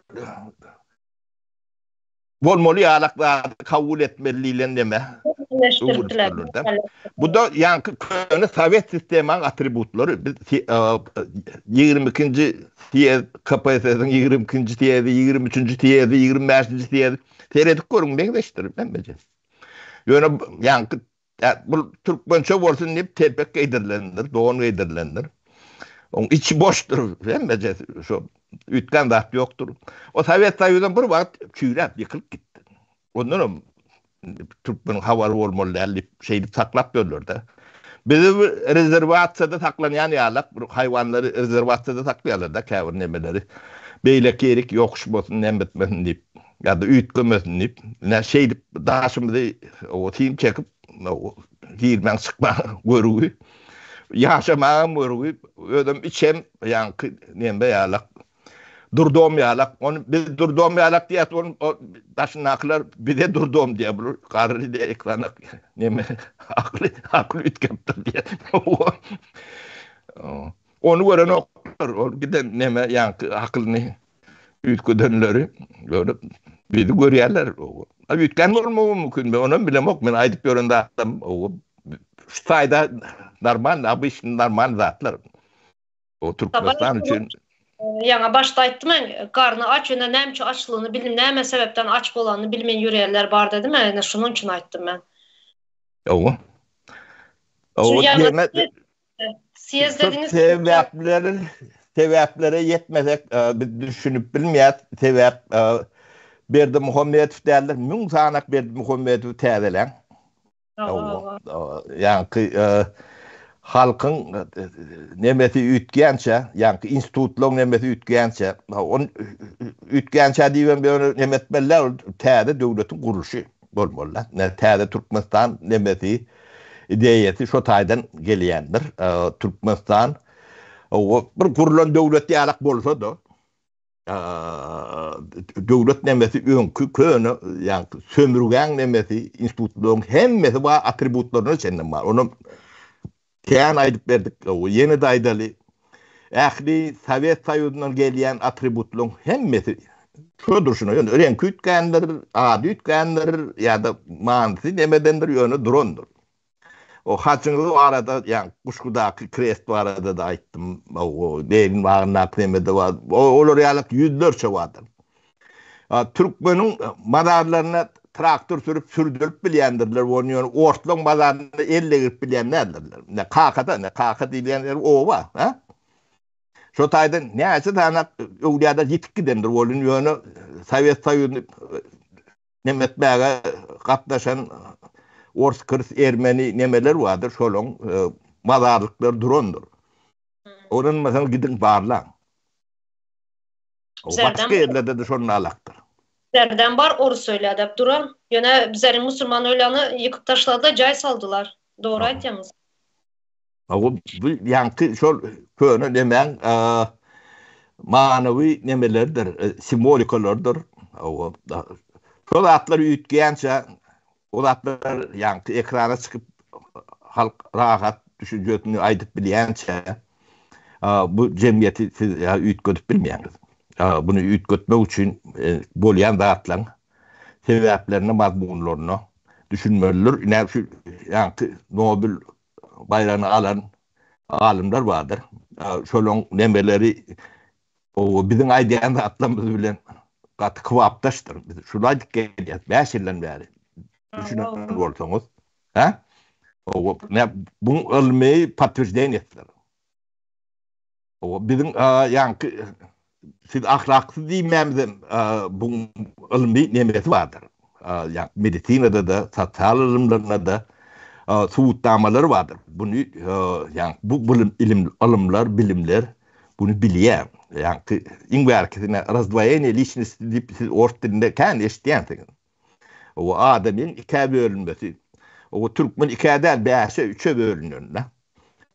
bolmaly ýalak zady kabul etmeli diýlen neme öwrüpdirler-de. Bu-da ýaňky köne sowet sistemaň atributlary. Biz 22-nji Sýezd, KPSS-iň 22-nji sýezdi, 23-nji sýezdi, 25-nji sýezdi. Seredip görüň, meňzeşdir hemmesi. Ýöne ýaňky. Bu türkmençe bolsun diýip telpek geýdirilendir, don geýdirilendir. Oň içi boşdur, hemmejesi şo üýtgän zat ýokdur. O Sowet Soýuzam bir wagt çüýräp ýykylyp gitdi. Ondanam türkmeniň habary bolmaly däl diýip şeýdip saklap ýörler-de. Bizi bir rezerwasiýada saklanýan ýalak, bir haýwanlary rezerwasiýada saklaýarlar-da käbir nemeleri. Beýleki ýerik ýokuşmasyn, näme etmesin diýip. Ýa-da üýtgemesin diýip, ine şeýdip daşymyzy sim çekip, girmäň çykmaň görügi, ýaşamagam görügi, özem içem ýaňky neme ýalak, durdom ýalak, ony biz durdom ýalak diýýäs, ony daşyndakylar bize durdom diýýär, bular garry diýýär, ekrana neme akyly, akyly üýtgäpdir diýýär. Ony görenoklar, ol giden neme ýaňky akylyny üýtgedenleri ýöne bizi görýärler. A üýtgän bolmagy mümkin, men onam bilemok, men aýdyp ýören zatlarym şu taýda normal, obyçny normal zatlar. O Türkmenistan üçin Ýaňa başda aýtdym men, garny aç, ýöne näme üçin açlygyny bilm, näme sebäpden aç bolanyny bilmen ýörýänler bar dedim, ýöne şunuň üçin aýtdym men. Hawa. Hawa, diýmek Sýezd dediňiz. Sebäpleri sebäplere ýetmesek biz düşünip bilmeýäs. Sebäp Berdimuhamedow däldir. 1000 sanak Berdimuhamedowy täzeläň. Ýaňky halkyň nemesi üýtgänçä, ýaňky institutlaryň nemesi üýtgänçä, ony üýtgänçä diýibem ýöne neme etmeli däl, täze döwletiň gurluşy bolmaly. Täze Türkmenistan nemesi ideýasy şo taýdan gelýändir. Türkmenistan bir gurlan döwlet ýalak bolsa-da, döwlet nemesi öňki köne, ýagny sömürgäň nemesi, institutlaryň hemmesi bar, atributlaryna çenli bar. Ony kän aýdyp berdik, ýene-de aýdaly. Ähli Sowet Soýuzyndan gelýän atributlaryň hemmesi şo durşuna, ýöne reňki üýtgändir, ady üýtgändir ýa-da manysy nemedendir, ýöne durandyr. O hajyňyz barada, ýa Guşgudaky krest barada-da aýtdym, o Lenin bagyndaky neme-de bar. Olar ýaly ýüzlerçe bardyr. Türkmeniň mazarlaryna traktor sürüp sürdürip bilýändirler, ony ýöne orslaň mazaryna el degirip bilýän däldirler. Ne Kakada, ne Kaka diýilýän ýer oba, ha? Şo taýdan näçe sany öwlüýalar ýitip gidendir, ony ýöne Sowet Soýuzyny neme etmäge gatnaşan ors, kyrs, ermeni nemeler bardyr, şolaň mazarlyklary durandyr. Ynanmasaňyz gidiň barlaň. Başga ýerlerde-de şonun alakdyr. Bizlerden bar orus öýlä dep duran. Ýöne bizleriň musulman öýlerini ýykyp taşladylar, jaý saldylar. Dogry aýtýaňyz. Bu ýaňky şol köne nemäň manywy nemeleridir, simwolikalardyr. Şol zatlar üýtgeýänçä O zatlar ýaňky ekrana çykyp halk rahat düşünjesini aýdyp bilýänçä bu jemgyýeti siz üýtgedip bilmeýäňiz. Buny üýtgetmek üçin bolýan zatlaryň sebäplerine, mazmunlaryna düşünmelidir. Ine şu ýaňky Nobel baýragyny alan alymlar bardyr. Şolaryň nemeleri O biziň aýdýan zatlarymyz bilen gaty kybapdaşdyr. Biz şuny aýdyp gelýäs 5 ýyldan bäri. Düşünen bolsaňyz, hä? O ne bu ylmy podtwерждениýesidir. O biziň ýaňky siz ahlaksyz diýmämizem bu ylmy nemesi bardyr. Ýa medisinada-da, sosial ylymlarynda-da subutnamalar bardyr. Buny ýa bu bilim ilim ylymlar, bilimler buny bilýär. Ýa iň bärkisine razdvoeniýe liçnosti diýip siz ors dilinde kän eşitýänsiňiz. O adamyň ikä bölünmesi. O türkmen ikä däl, bäşe, üçe bölünen-de.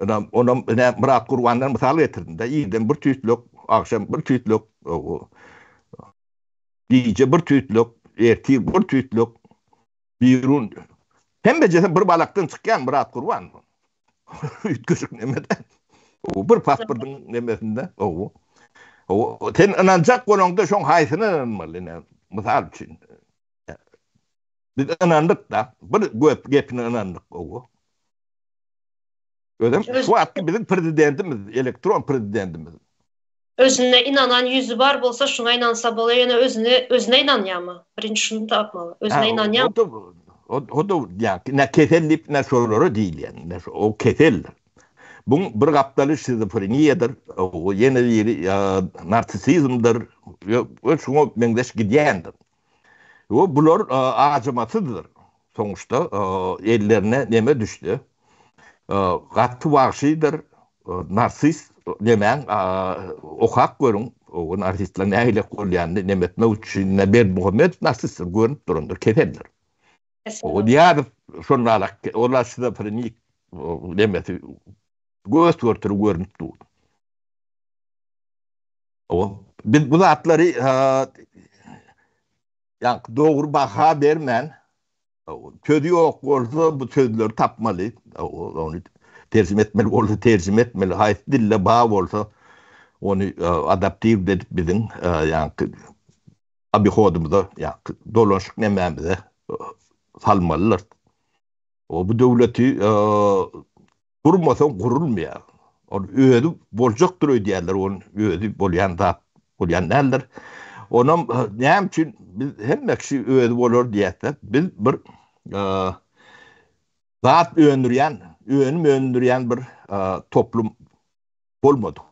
Onam, onam ine Myrat Gurbandan mysal getirdim-de, irden bir tüýtlük, agşam bir tüýtlük, Gije bir tüýtlük, ertir bir tüýtlük, birun hemmejesi bir balakdan çykýan Myrat Gurban. Üýtgeşik neme däl. O bir pasportyň nemesinde. O. O sen ynanjak bolaňda şoň haýsyna ynanmaly ine mysal üçin. Biz ynandyk da, bir göp gepine ynandyk o. Özem şu wagtky biziň prezidentimiz, elektron prezidentimiz. Özüne ynanan ýüzi bar bolsa şuňa ynansa bolýa ýöne özüne özüne ynanýamy? Birinji şuny tapmaly. Özüne ynanýamy? O-da ýa ne kesel diýip ne şolara diýilýär. Ne o keseldir. Buň bir gapdaly şizofreniýadyr, o ýene biri narsissizmdir we şuňa meňzeş gidýändir. We bular ajamasyzdyr. Soňuşda ellerine neme düşse, gaty wagşydyr, narsis nemäň okap görüň, o narsistler nähili bolýanyny neme etmek üçin Berdimuhamedow narsistdir, görnüp durandyr, keseldir. O Nyýazow şonda olar şizofrenik nemesi gös-görteli görnüp dur. O biz bu zatlary ýa dogry baha bermän sözi ýok bolsa bu sözleri tapmaly. Ony terjime etmeli bolsa terjime etmeli. Haýsy dilde bar bolsa ony adaptiw edip biziň ýa obihodymyza ýa dolanyşyk nemämize salmalydyr. O bu döwleti gurmasaň gurulmaýar. Ol özi boljakdyr öýdýärler, ol özi bolýan zat bolýan däldir. Onam näme üçin biz hemme kişi özi bolar diýýäs-de, biz bir zat öndürýän, önüm öndürýän bir toplum bolmadyk.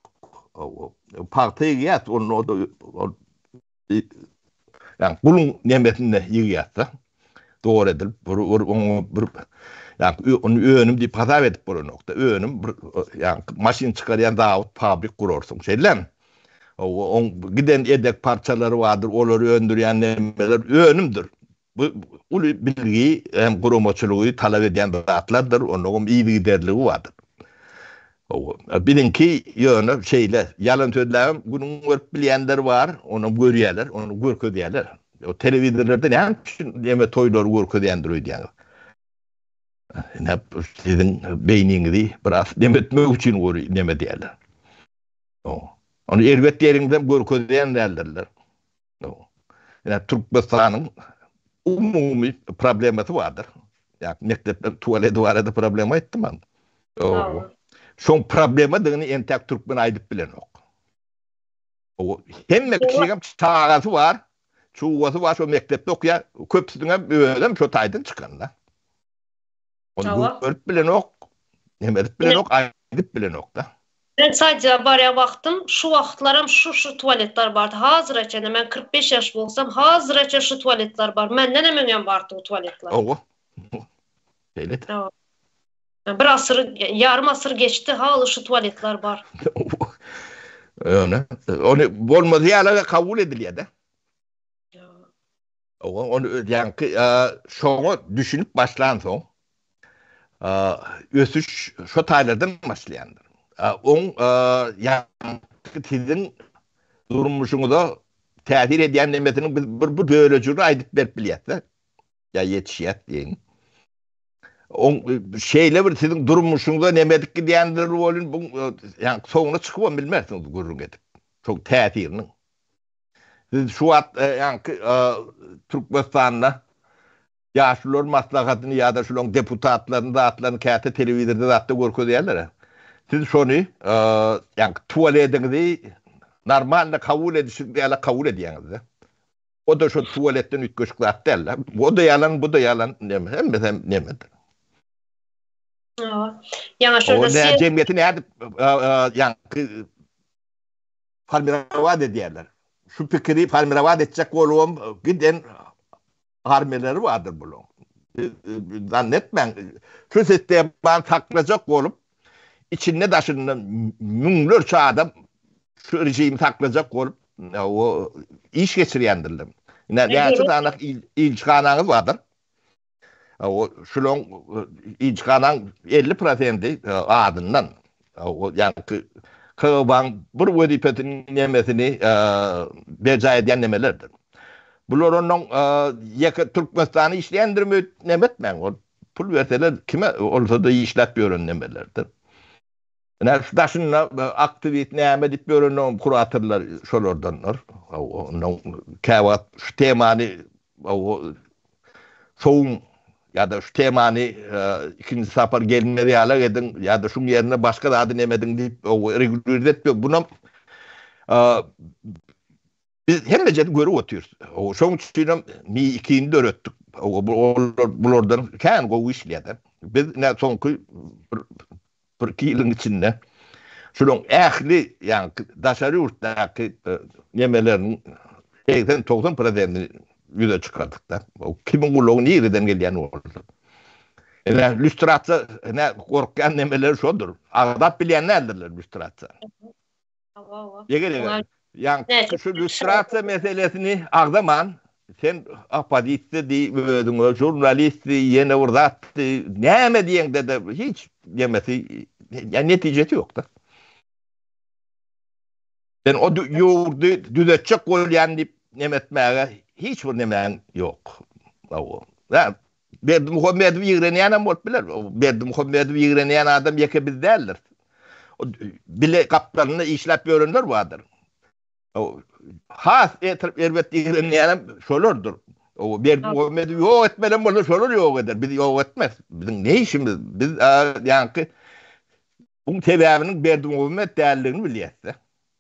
Pagta ýygýas, onda ol ýa guluň nemesinde ýygýas-da. Dogry edilip bir bir oňa bir ýa ony önüm diýip hasap edip bolanok-da. Önüm bir ýa maşyn çykarýan zawod, fabrik gurarsyň. Şeýlemi? Oň giden edek parçalary bardyr, olary öndürýän nemeler önümdir. Bu uly bilgi hem guramaçylygy talap edýän zatlardyr, onuňam yzygiderligi bardyr. Biziňki ýöne şeýle, ýalan sözläbem günüň görüp bilýänler bar, onam görýärler, ony görkezýärler. O telewizorlarda näme üçin neme toýlary görkezýändir öýdýäňiz? Ine, siziň beýniňizi biraz neme etmek üçin neme edýärler. Ony erbet ýeriňizem görkezýän däldirler. Ýa Türkmenistanyň umumy problemasy bardyr. Ýa mekdepler tualeti barada problema aýtdym ben. Şoň problemadygyny entäk türkmen aýdyp bilenok. O hemme kişiň çagasy bar, çugasy bar, şo mekdepde okýar, köpüsiniň hem özem şo taýdan çykan-da. Ony görüp bilenok, neme edip bilenok, aýdyp bilenok-da. Men sadja barýan wagtym şu wagtlaram şu şu tualetler bardy. Hazyra çenli men 45 ýaş bolsam hazyra şu tualetler bar. Mendenem öňem bardy bu tualetler. Owa. Şeýle. Bir asyr, ýarym asyr geçdi, haly şu tualetler bar. Ýöne ony bolmaz ýaly kabul edilýär-de. Owa, ony ýaňky şoňa düşünip başlansoň, ösüş şo taýlardan başlaýandyr. Oň ýaňky siziň durmuşyňyza täsir edýän nemesiniň biz bir bir bölejigini aýdyp berip bilýäs-de. Ýa ýetişýäs diýeýin. Oň şeýle bir siziň durmuşyňyza neme edip gidýändir welin, bu ýaňky soňuna çykybam bilmersiňiz gürrüň edip. Şoň täsiriniň. Siz şu wagt ýaňky Türkmenistanda Ýaşulular maslahatyny ýa-da şularyň deputatlaryny zatlaryny käte telewizorda zatda görkezýärler. Siz şony ýaňky tualediňizi normalny kabul edişiňiz ýaly kabul edýäňiz-de. O-da şo tualetden üýtgeşik zat däl-de. O-da ýalan, bu-da ýalan, neme, hemmesi hem nemedir. Ýaňa şurada jemgyýeti nädip ýaňky formirowat edýärler. Şu pikiri formirowat etjek bolubam giden armiýalary bardyr bulaň. Zannetmäň, şu sistemany saklajak bolup, içinde daşynda müňlerçe adam şu režimi saklajak bolup, o iş geçirýändirler. Ine, näçe sany ilçihanaňyz bardyr? O şulaň ilçihanaň 50 prosendi adyndan o ýaňky KGB-nyň bir wezipesini nemesini berjaý edýän nemelerdir. Bular ondan ýeke Türkmenistany işleýändirmi neme etmäň ol pul berseler kime bolsa-da işläp ýören nemelerdir. Ine şu daşynda aktiwist näme diýip ýören kuratorlar şolardandyr. Ondan käwagt şu temany sowuň ýa-da şu temany ikinji sapar gelmez ýaly ediň ýa-da şuň ýerine başga zady neme ediň diýip regulirde etmek. Bunam biz hemmejeni görüp otyrys. Şoň üçinem Mi-2-ni döretdik. Olar bulardan kän gowy işleýärler. Biz ine soňky bir bir-iki ýylyň içinde şularyň ähli ýaňky daşary ýurtdaky nemeleriniň 80-90 prosentini ýüze çykardyk-da. Kimiň gulagy nireden gelýän bolsa. Ine lýustrasiýa ine gorkýan nemeleri şodur. Agzap bilýän däldirler lýustrasiýa. Eger eger ýaňky şu lýustrasiýa meselesini agzaman, sen oppozisiýa diý, özüňe žurnalist diý, ýene bir zat diý, näme diýeňde-de hiç nemesi, ýa netijesi ýok-da. Sen o ýurdy düzetjek bolýan diýip neme etmäge hiç bir nemäň ýok. Hawa. Berdimuhamedowy ýigrenýänem bolup biler. Berdimuhamedowy ýigrenýän adam ýeke biz däldiris. Bile gapdalynda işläp ýörenler bardyr. Has erbet ýigrenýänem şolardyr. Berdimuhamedowy ýok etmelem bolsa şolar ýok eder. Bizi ýok etmez. Biziň ne işimiz? Biz ýaňky buň sebäbiniň Berdimuhamet däldigini bilýäs-de.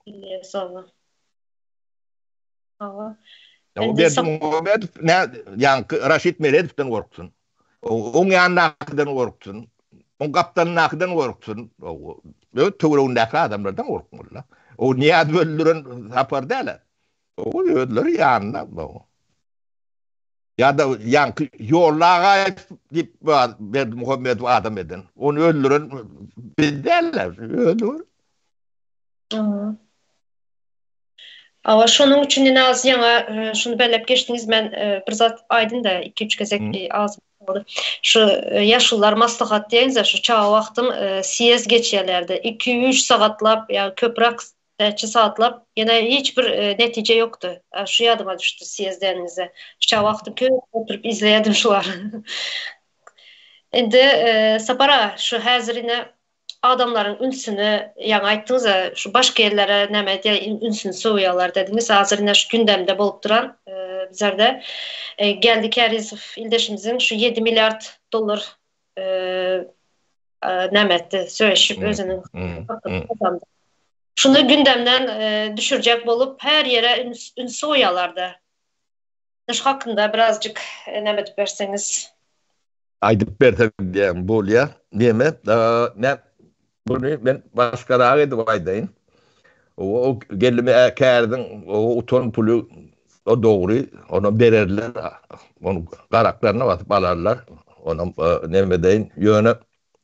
Bilýäs, hawa. Hawa. O Berdimuhamedow nä ýaňky Raşid Meredowdan gorksun. Oň ýanyndakydan gorksun. Oň gapdalyndakydan gorksun. Öz töweregindäki adamlardan gorkmaly. O Nyýazowy öldüren Sapar däl-ä. O özleri ýanynda. Ýa-da ýaňky Ýolly Agaýew diýip Berdimuhamedow adam eden. Ony öldüren biz däl-ä. Özleri. Awa şonuň üçin ine az ýaňa şuny belläp geçdiňiz men bir zat aýdyn-da iki-üç gezek agzym boldy. Şu ýaşulular maslahat diýeňiz-ä şu çaga wagtym sýezd geçýärlerdi. Iki-üç sagatlap ýa köpräk näçe sagatlap ýene hiç bir netije ýokdy. Şu ýadyma düşdi sýezd diýeniňizde. Şu çaga wagtym köp oturyp izleýärdim şulary. Indi Sapar aga şu häzir ine adamlaryň ünsüni ýaňy aýtdyňyz-a şu başga ýerlere näme edýär ünsüni sowýarlar dediňiz. Hazir ine şu gündemde bolup duran bizlerde Geldi Kärizow ildeşimiziň şu ýedi milliard dollar näme etdi söweşip özüniň kazandy. Şuny gündemden düşürjek bolup her ýere üns sowýarlar-da. Şu hakynda birazjyk näme edip berseňiz. Aýdyp bersem diýýän bolýar. Neme, men buny men başgarak edip aýdaýyn. O geldim Käriziň o utan puly o dogry, ony bererler. Ony garaklaryna basyp alarlar. Onam neme deýin, ýöne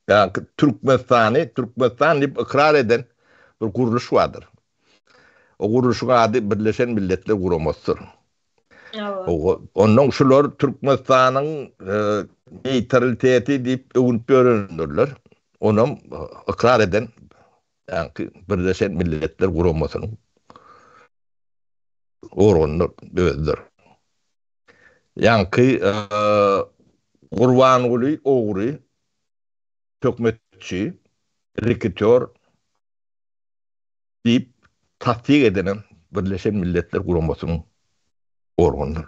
ýaňky Türkmenistany Türkmenistan diýip ykrar eden bir gurluş bardyr. O gurluşyň ady Birleşen Milletler Guramasydyr. Ondan şular Türkmenistanyň neýtraliteti diýip öwünip ýörendirler. Onam ykrar eden ýaňky Birleşen Milletler Guramasynyň organydyr, özüdir. Ýaňky Gurbanguly ogry, töhmetçi, reketýor diýip tassyk edenem Birleşen Milletler Guramasynyň organydyr.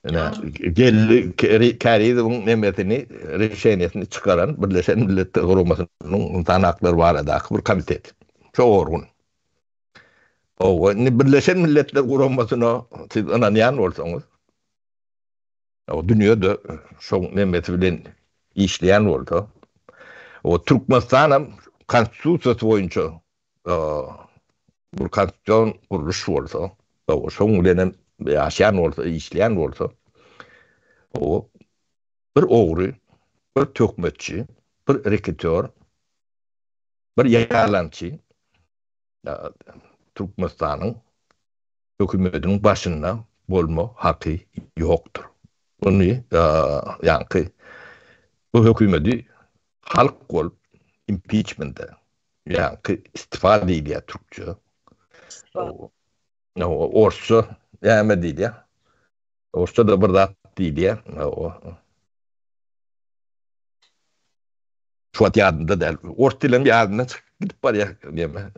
Ine, Geldi Kärizowyň nemesini, rişeniýesini çykaran Birleşen Milletler Guramasynyň ynsan haklary baradaky bir komitet. Şo organ. Owa, indi Birleşen Milletler Guramasyna siz ynanýan bolsaňyz, O dünýede şoň nemesi bilen işleýän bolsa, o Türkmenistanam konstitusiýasy boýunça bir konstitusion gurluş bolsa, o şoň bilenem ýaşaýan bolsa, işleýän bolsa, o bir ogry, bir töhmetçi, bir reketýor, bir ýalançy Türkmenistanyň hökümetiniň başynda bolma haky ýokdur. Muny ýaňky bu hökümeti halk bolup impiçmende ýaňky istifa diýilýär türkçe. Orsça näme diýilýär? Orsça-da bir zat diýilýär. Şu wagt ýadymda däl. Ors dilem ýadymdan çykyp gidip barýar diýme.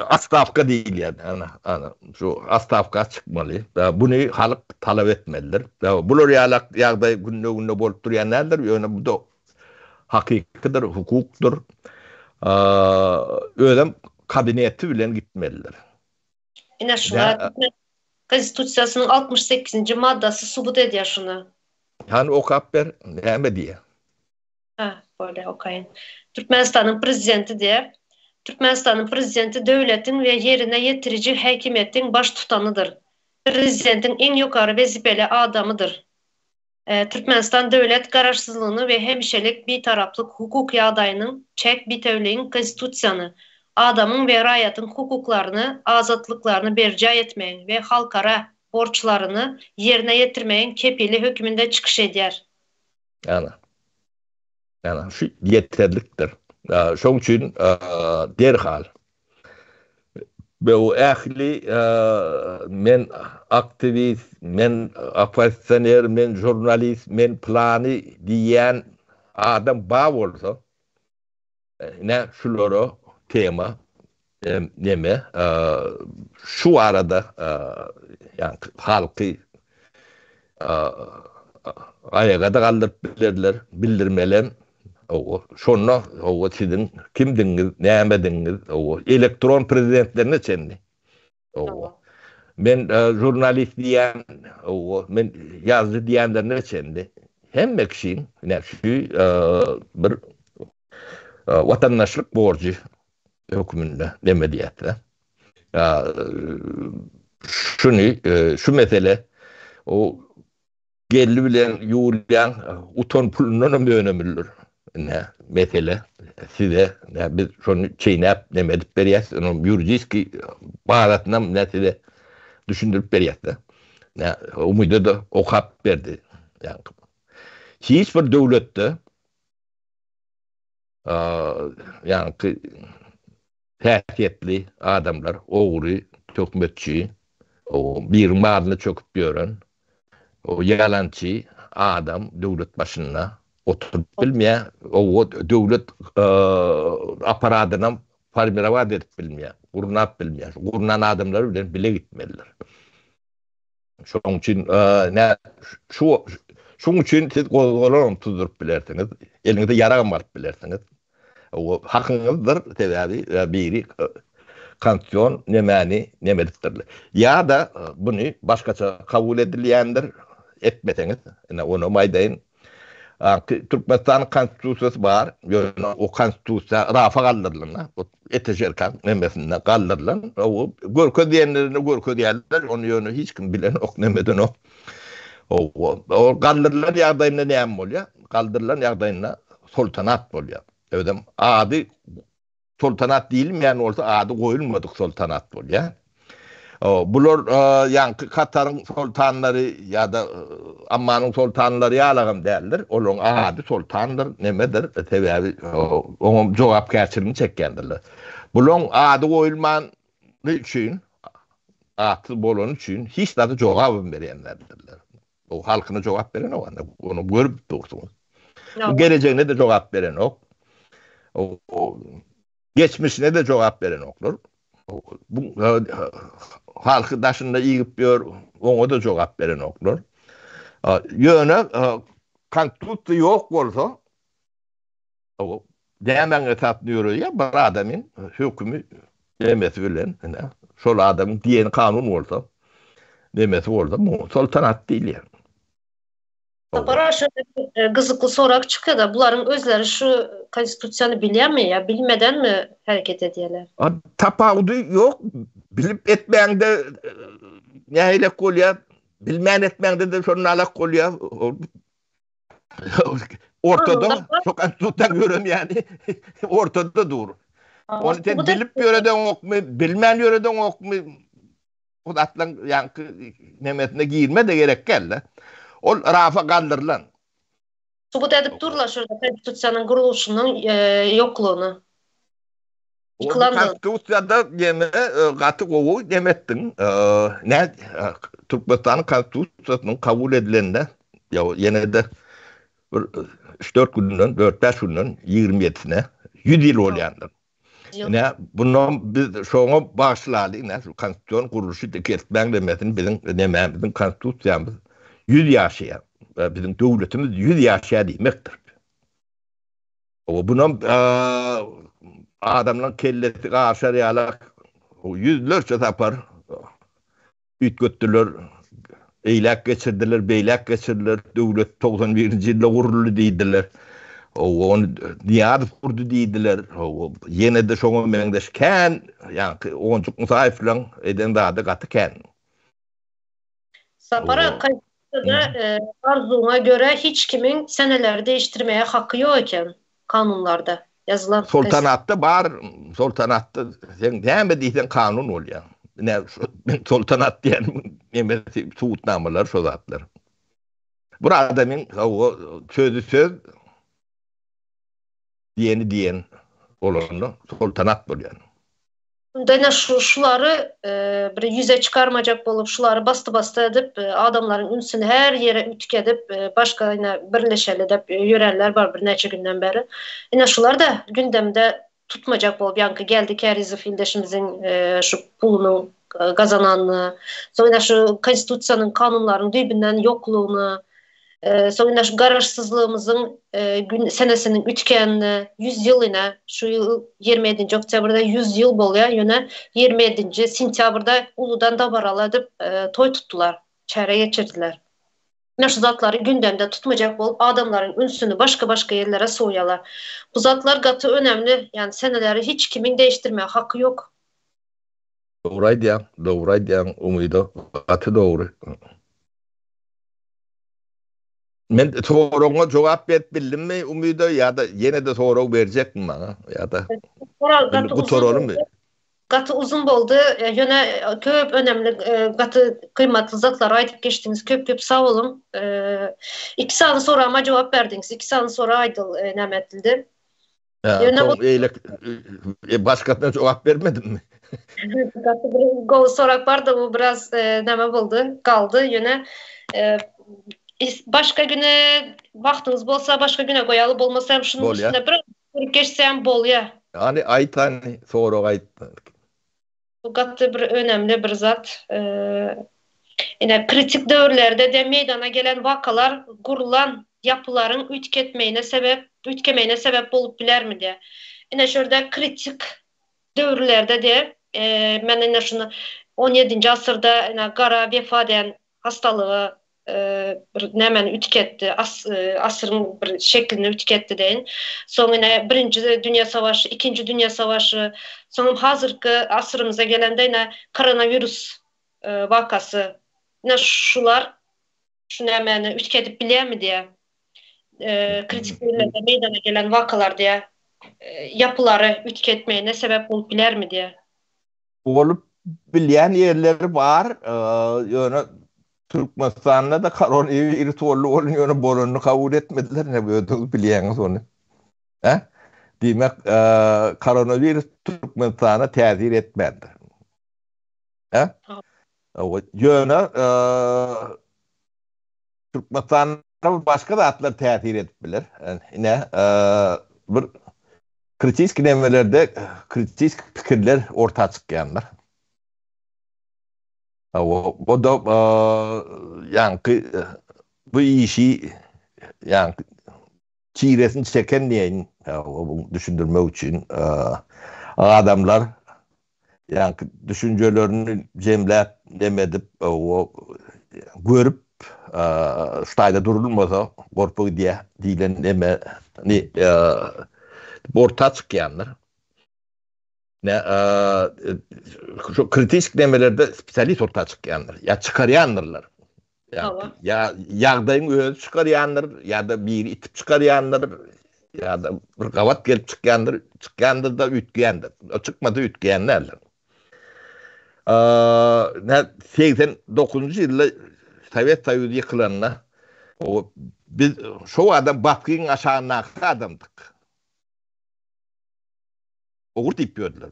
Astawka diýilýär. Ana, ana, şu astawka çykmaly. Buny halk talap etmelidir. Bular ýaly ýagdaý günde-günde bolup durýan däldir, ýöne bu da hakykydyr, hukukdyr. Özem kabineti bilen gitmelidir. Ine şuňa. Konstitusiýasynyň 68-nji maddasy subut edýär şuny. Hany okap ber, näme diýýär? Hä, bolýar, okaýyn. Türkmenistanyň Prezidenti diýýär. Türkmenistanyň Prezidenti döwletiň we ýerine ýetiriji häkimiýetiň baştutanydyr. Prezidentiň iň ýokary wezipeli adamydyr. Türkmenistan döwlet Garaşsyzlygyny we hemişelik Bitaraplyk hukuk ýagdaýynyň, çäk bitewligiň Konstitusiýany, adamyň we raýatyň hukuklaryny, azatlyklaryny berjaý etmegiň we halkara borçlaryny ýerine ýetirmegiň kepili hökmünde çykyş edýär. Ana. Ana, şu ýeterlikdir. Şoň üçin derhal bu ähli men aktiwist, men oppozisioner, men žurnalist, men plany diýýän adam bar bolsa, Ine şulara tema neme şu barada ýaňky halky aýaga-da galdyryp bilerler, bildirmelem. Hawa, şonda hawa siziň kimdigiňiz, nämedigiňiz, hawa, elektron prezidentlerine çenli. Hawa. Men žurnalist diýýän, hawa, men ýazyjy diýýänlerine çenli hemme kişiň ine şu bir watandaşlyk borjy hökmünde neme diýýär-de. Şuny, şu mesele o Geldi bilen ýuwulýaň utan pulundanam önemlidir. Ine, mesele size, ine, biz şony çeýnäp neme edip berýäs, onuň ýuridiski baratynam ine size düşündirip berýäs-de. Ine, Umyda-da okap berdi. Ýaňky. Hiç bir döwletde ýaňky häsiýetli adamlar, ogry, töhmetçi, biriň malyna çöküp ýören, ýalançy adam döwlet başynda oturyp bilmeýär, o döwlet apparadynam formirowat edip bilmeýär, gurnap bilmeýär. Gurnan adamlar bilen bile gitmelidir. Şonuň üçin nä şu şuň üçin siz gozgalaňam tuzduryp bilersiňiz, eliňize ýaragam alyp bilersiňiz. O hakyňyzdyr, sebäbi biri konstitusion nemäni neme edipdirler. Ýa-da buny başgaça kabul edilýändir, etmeseňiz, ine onam aýdaýyn. Türkmenistanyň konstitusiýasy bar, ýöne o konstitusiýa rafa galdyrylan, o etažerkaň nemesinde galdyrylan, o görkez diýenlerinde görkezýärler, ony ýöne hiç kim bilenok, neme edenok. O galdyrylan ýagdaýynda näme bolýar? Galdyrylan ýagdaýynda soltanat bolýar. Özem ady Soltanat diýilmeýän bolsa ady goýulmadyk soltanat bolýar. Bular ýaňky Kataryň soltanlary ýa-da Ammanyň soltanlary ýalagam däldir. Olaryň ady soltandyr, nemedir, sebäbi oňam jogapkärçiligini çekýändirler. Bularyň ady goýulmany üçin, atsyz bolany üçin hiç zada jogabam berýän däldirler. O halkyna jogap berenok anda. Ony görüp dursuňyz. Bu gelejegine de jogap berenok. O, o geçmişine de jogap berenoklar. Bu halky daşynda ýygyp ýör, oňa da jogap berenoklar. Ýöne konstitusiýa ýok bolsa, O nämäň esasynda ýöreýär? Bir adamyň hökümi nemesi bilen, ine, şol adamyň diýeni kanun bolsa, nemesi bolsa, muňa soltanat diýilýär. Sapar aga şöyle bir gyzykly sorag çykýar-da, bularyň özleri şu konstitusiýany bilýärmi ýa bilmedenmi hereket edýärler? Tapawudy ýok, bilip etmäňde nähilek bolýar, bilmän etmäňde-de şonalak bolýar. Ortada şu konstitusiýa ýöremeýäni ortada dur. Ony sen bilip ýöredeňokmy, bilmän ýöredeňokmy? O zatlaryň ýaňky nemesine girme-de gerek däl-de. Ol rafa galdyrylan. Subut edip durlar şu ýerde konstitusiýanyň gurluşynyň ýoklugyny. Ýykylandygyny. Konstitusiýada ýene gaty gowy neme etdiň. Nä Türkmenistanyň konstitusiýasynyň kabul edilenine ýene-de bir üç-dört günden, dört-bäş günden 27-sine 100 ýyl bolýandyr. Ine, bundan biz şoňa bagyşlaly, ine, şu konstitusion gurluşy dikeltmäň demesini biziň nemämiziň konstitusiýamyz 100 ýaşaýar. Biziň döwletimiz 100 ýaşaýar diýmekdir. Oba bunam adamlaryň kellesi gaşar ýalak ýüzlerçe sapar. üýtgetdiler, eýläk geçirdiler, beýläk geçirdiler, döwlet 91-nji ýylda guruldy diýdiler. Hawa, ony Nyýazow gurdy diýdiler. Hawa, ýene-de şoňa meňzeş kän, ýaňky Onjuk Musaýewleň eden zady gaty kän. Sapar aga, Konstitusiýada arzuwyňa görä hiç kimiň seneleri değişdirmeye haky ýok eken kanunlarda ýazylan. Soltanatda bar, soltanatda sen näme diýseň kanun bolýar. Ine şu men soltanat diýenimiň nemesi subutnamalary şo zatlar. Bir adamyň hawa sözi söz diýeni diýen bolanda soltanat bolýar. Munda ine şu şulary bir ýüze çykarmajak bolup, şulary basdy-basdy edip, adamlaryň ünsüni her ýere üýtgedip, başga ine birleşeli dep ýörenler bar birnäçe günden bäri. Ine şular-da gündemde tutmajak bolup, ýaňky Geldi Kärizow ildeşimiziň şu pulunyň gazananyny, soň ine şu konstitusiýanyň kanunlaryň düýbünden ýoklugyny, Soň ine şu garaşsyzlygymyzyň gün senesiniň üýtgänine 100 ýyl ine şu ýyl 27-nji oktýabrda 100 ýyl bolýar, ýöne 27-nji sentýabrda uludan dabaraly edip toý tutdular, çäre geçirdiler. Ine şu zatlary gündemde tutmajak bolup adamlaryň ünsüni başga-başga ýerlere sowýarlar. Bu zatlar gaty önemli, ýagny seneleri hiç kimiň değişdirmäge haky ýok. Dogry aýdýaň, dogry aýdýaň Umyda, gaty dogry. Men soragyňa jogap berip bildimmi Umyda ýa-da ýene-de sorag berjekmi maňa ýa-da gutaralymmy? Gaty uzyn boldy. Ýöne köp önemli gaty gymmatly zatlary aýdyp geçdiňiz. Köp köp sag boluň. Iki sany soragyma jogap berdiňiz. Iki sany sorag aýdyl näme edildi. Ýöne bu eýle başgasyna jogap bermedimmi? Gaty bir gowy sorag bardy, bu biraz näme boldy, galdy. Ýöne başga güne wagtyňyz bolsa başga güne goýaly, bolmasa hem şunuň üstünde biraz durup geçsem bolýar. Hany aýt hany sorag aýt. Bu gaty bir önemli bir zat. Ine kritik döwürlerde-de meýdana gelen wakalar gurlan ýapylaryň üýtgetmegine sebep, üýtgemegine sebäp bolup bilermi diýýär. Ine şu ýerde kritik döwürlerde diýýär. Men ine şuny on ýedinji asyrda ine gara wefa diýen hastalygy bir nämeni üýtgetdi, asyryň bir şeklini üýtgetdi deýin. Soň ine birinji dünýä savaşy, ikinji dünýä savaşy, soňam hazyrky asyrymyza gelende ine koronawirus wakasy. Ine şular şu nämeni üýtgedip bilýärmi diýýär. Kritik döwürlerde meýdana gelen wakalar diýýär. Ýapylary üýtgetmegine sebäp bolup bilermi diýýär. Bolup bilýän ýerleri bar, ýöne Türkmenistanda-da koronawirus boldy welin ýöne bolanyny kabul etmediler, ine özüňiz bilýäňiz ony. Hä? Diýmek, koronawirus Türkmenistana täsir etmändir. Hä? Ýöne Türkmenistanda başga zatlar täsir edip biler. Ine, bir kritiski nemelerde kritiski pikirler orta çykýandyr. O da ýaňky bu işi ýaňky çiresini çeken diýeýin, düşündirmek üçin adamlar ýaňky düşünjelerini jemläp neme edip görüp şu taýda durulmasa gorpa gidýär diýlen nemeni orta çykýandyr. Ne şu kritik nemelerde spesialist orta çykýandyr ýa çykarýandyrlar. Ýa ýagdaýyň özi çykarýandyr ýa-da biri itip çykarýandyr ýa-da bir gabat gelip çykýandyr, çykýandyr-da üýtgeýändir. O çykmasa üýtgeýän däldir. Nä 89-njy ýylda Sowet Soýuzy ýykylanda o biz şo adam basgyň aşagyndaky adamdyk. Ogry diýip ýördüler.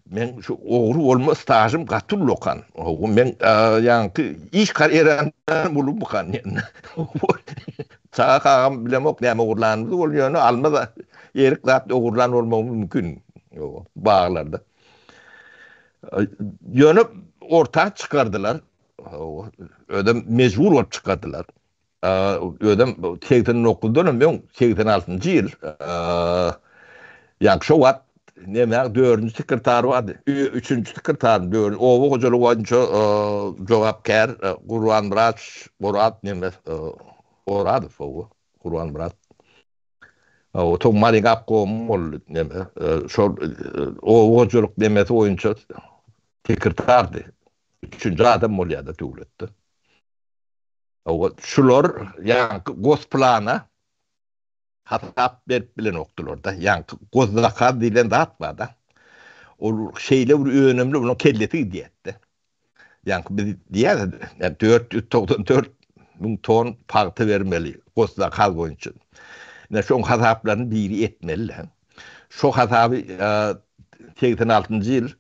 Men şu ogry bolma stažym gaty ullakan. Men ýaňky iş karýeramdan ulumykan. Çaga kagam bilemok näme ogurlanymyzy ol ýöne alma erik zat ogurlan bolmagym mümkin. Baglarda. Ýöne orta çykardylar. Özem mejbur bolup çykardylar. Özem 89-dan hem öň 86-njy ýyl ýa şo wagt. näme dördünji sekretary bardy. Üçünji sekretary, dördünji oba hojalygy boýunça jogapkär Gurbanmyrat Murat näme Oradow oba Gurbanmyrat. O to Maryň obkomy boldy näme. Şol oba hojalyk nemesi boýunça sekretardy. Üçünji adam bolýar-da döwletde. Oba şular ýaňky gosplana hasap berip bilenokdylar-da. Ýaňky gozzakaz diýlen zat bar-da. Ol şeýle bir önümli, onuň kellesi gidýär-de. Ýaňky biz diýýäris, 494 müň ton pagta bermeli gozzakaz boýunça. Ine şoň hasaplaryny biri etmeli-de. Şo hasaby 86-njy ýyl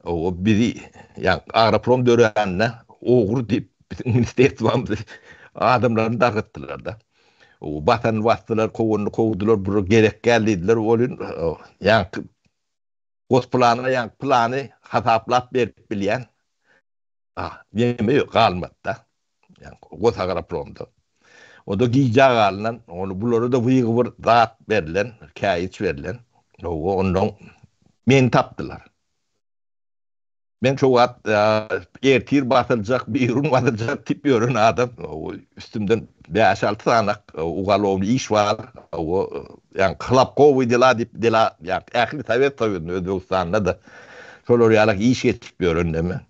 o bizi ýaňky agroprom dörände ogry diýip biziň ministerstwamyzy adamlaryny dargatdylar-da. Basanyny basdylar, kowanyny kowdular, bu gerek däl diýdiler. Welin ýaňky gosplana ýaňky plany hasaplap berip bilýän neme ýok, galmady-da. Ýaňky Gosagropromda. O-da gijä galynan, ony bulara-da wygy bir zat berlen, käýinç berlen. Hawa, ondan meni tapdylar. Men şo wagt ertir basyljak, birigün basyljak diýip ýören adam, üstümden bäş-alty sanak ugalownyý iş bar, ýagny hlapkowyý dela diýip dela, ýagny ähli Sowet Soýuzynda, Özbegistanda-da şolar ýalak iş geçip ýören neme.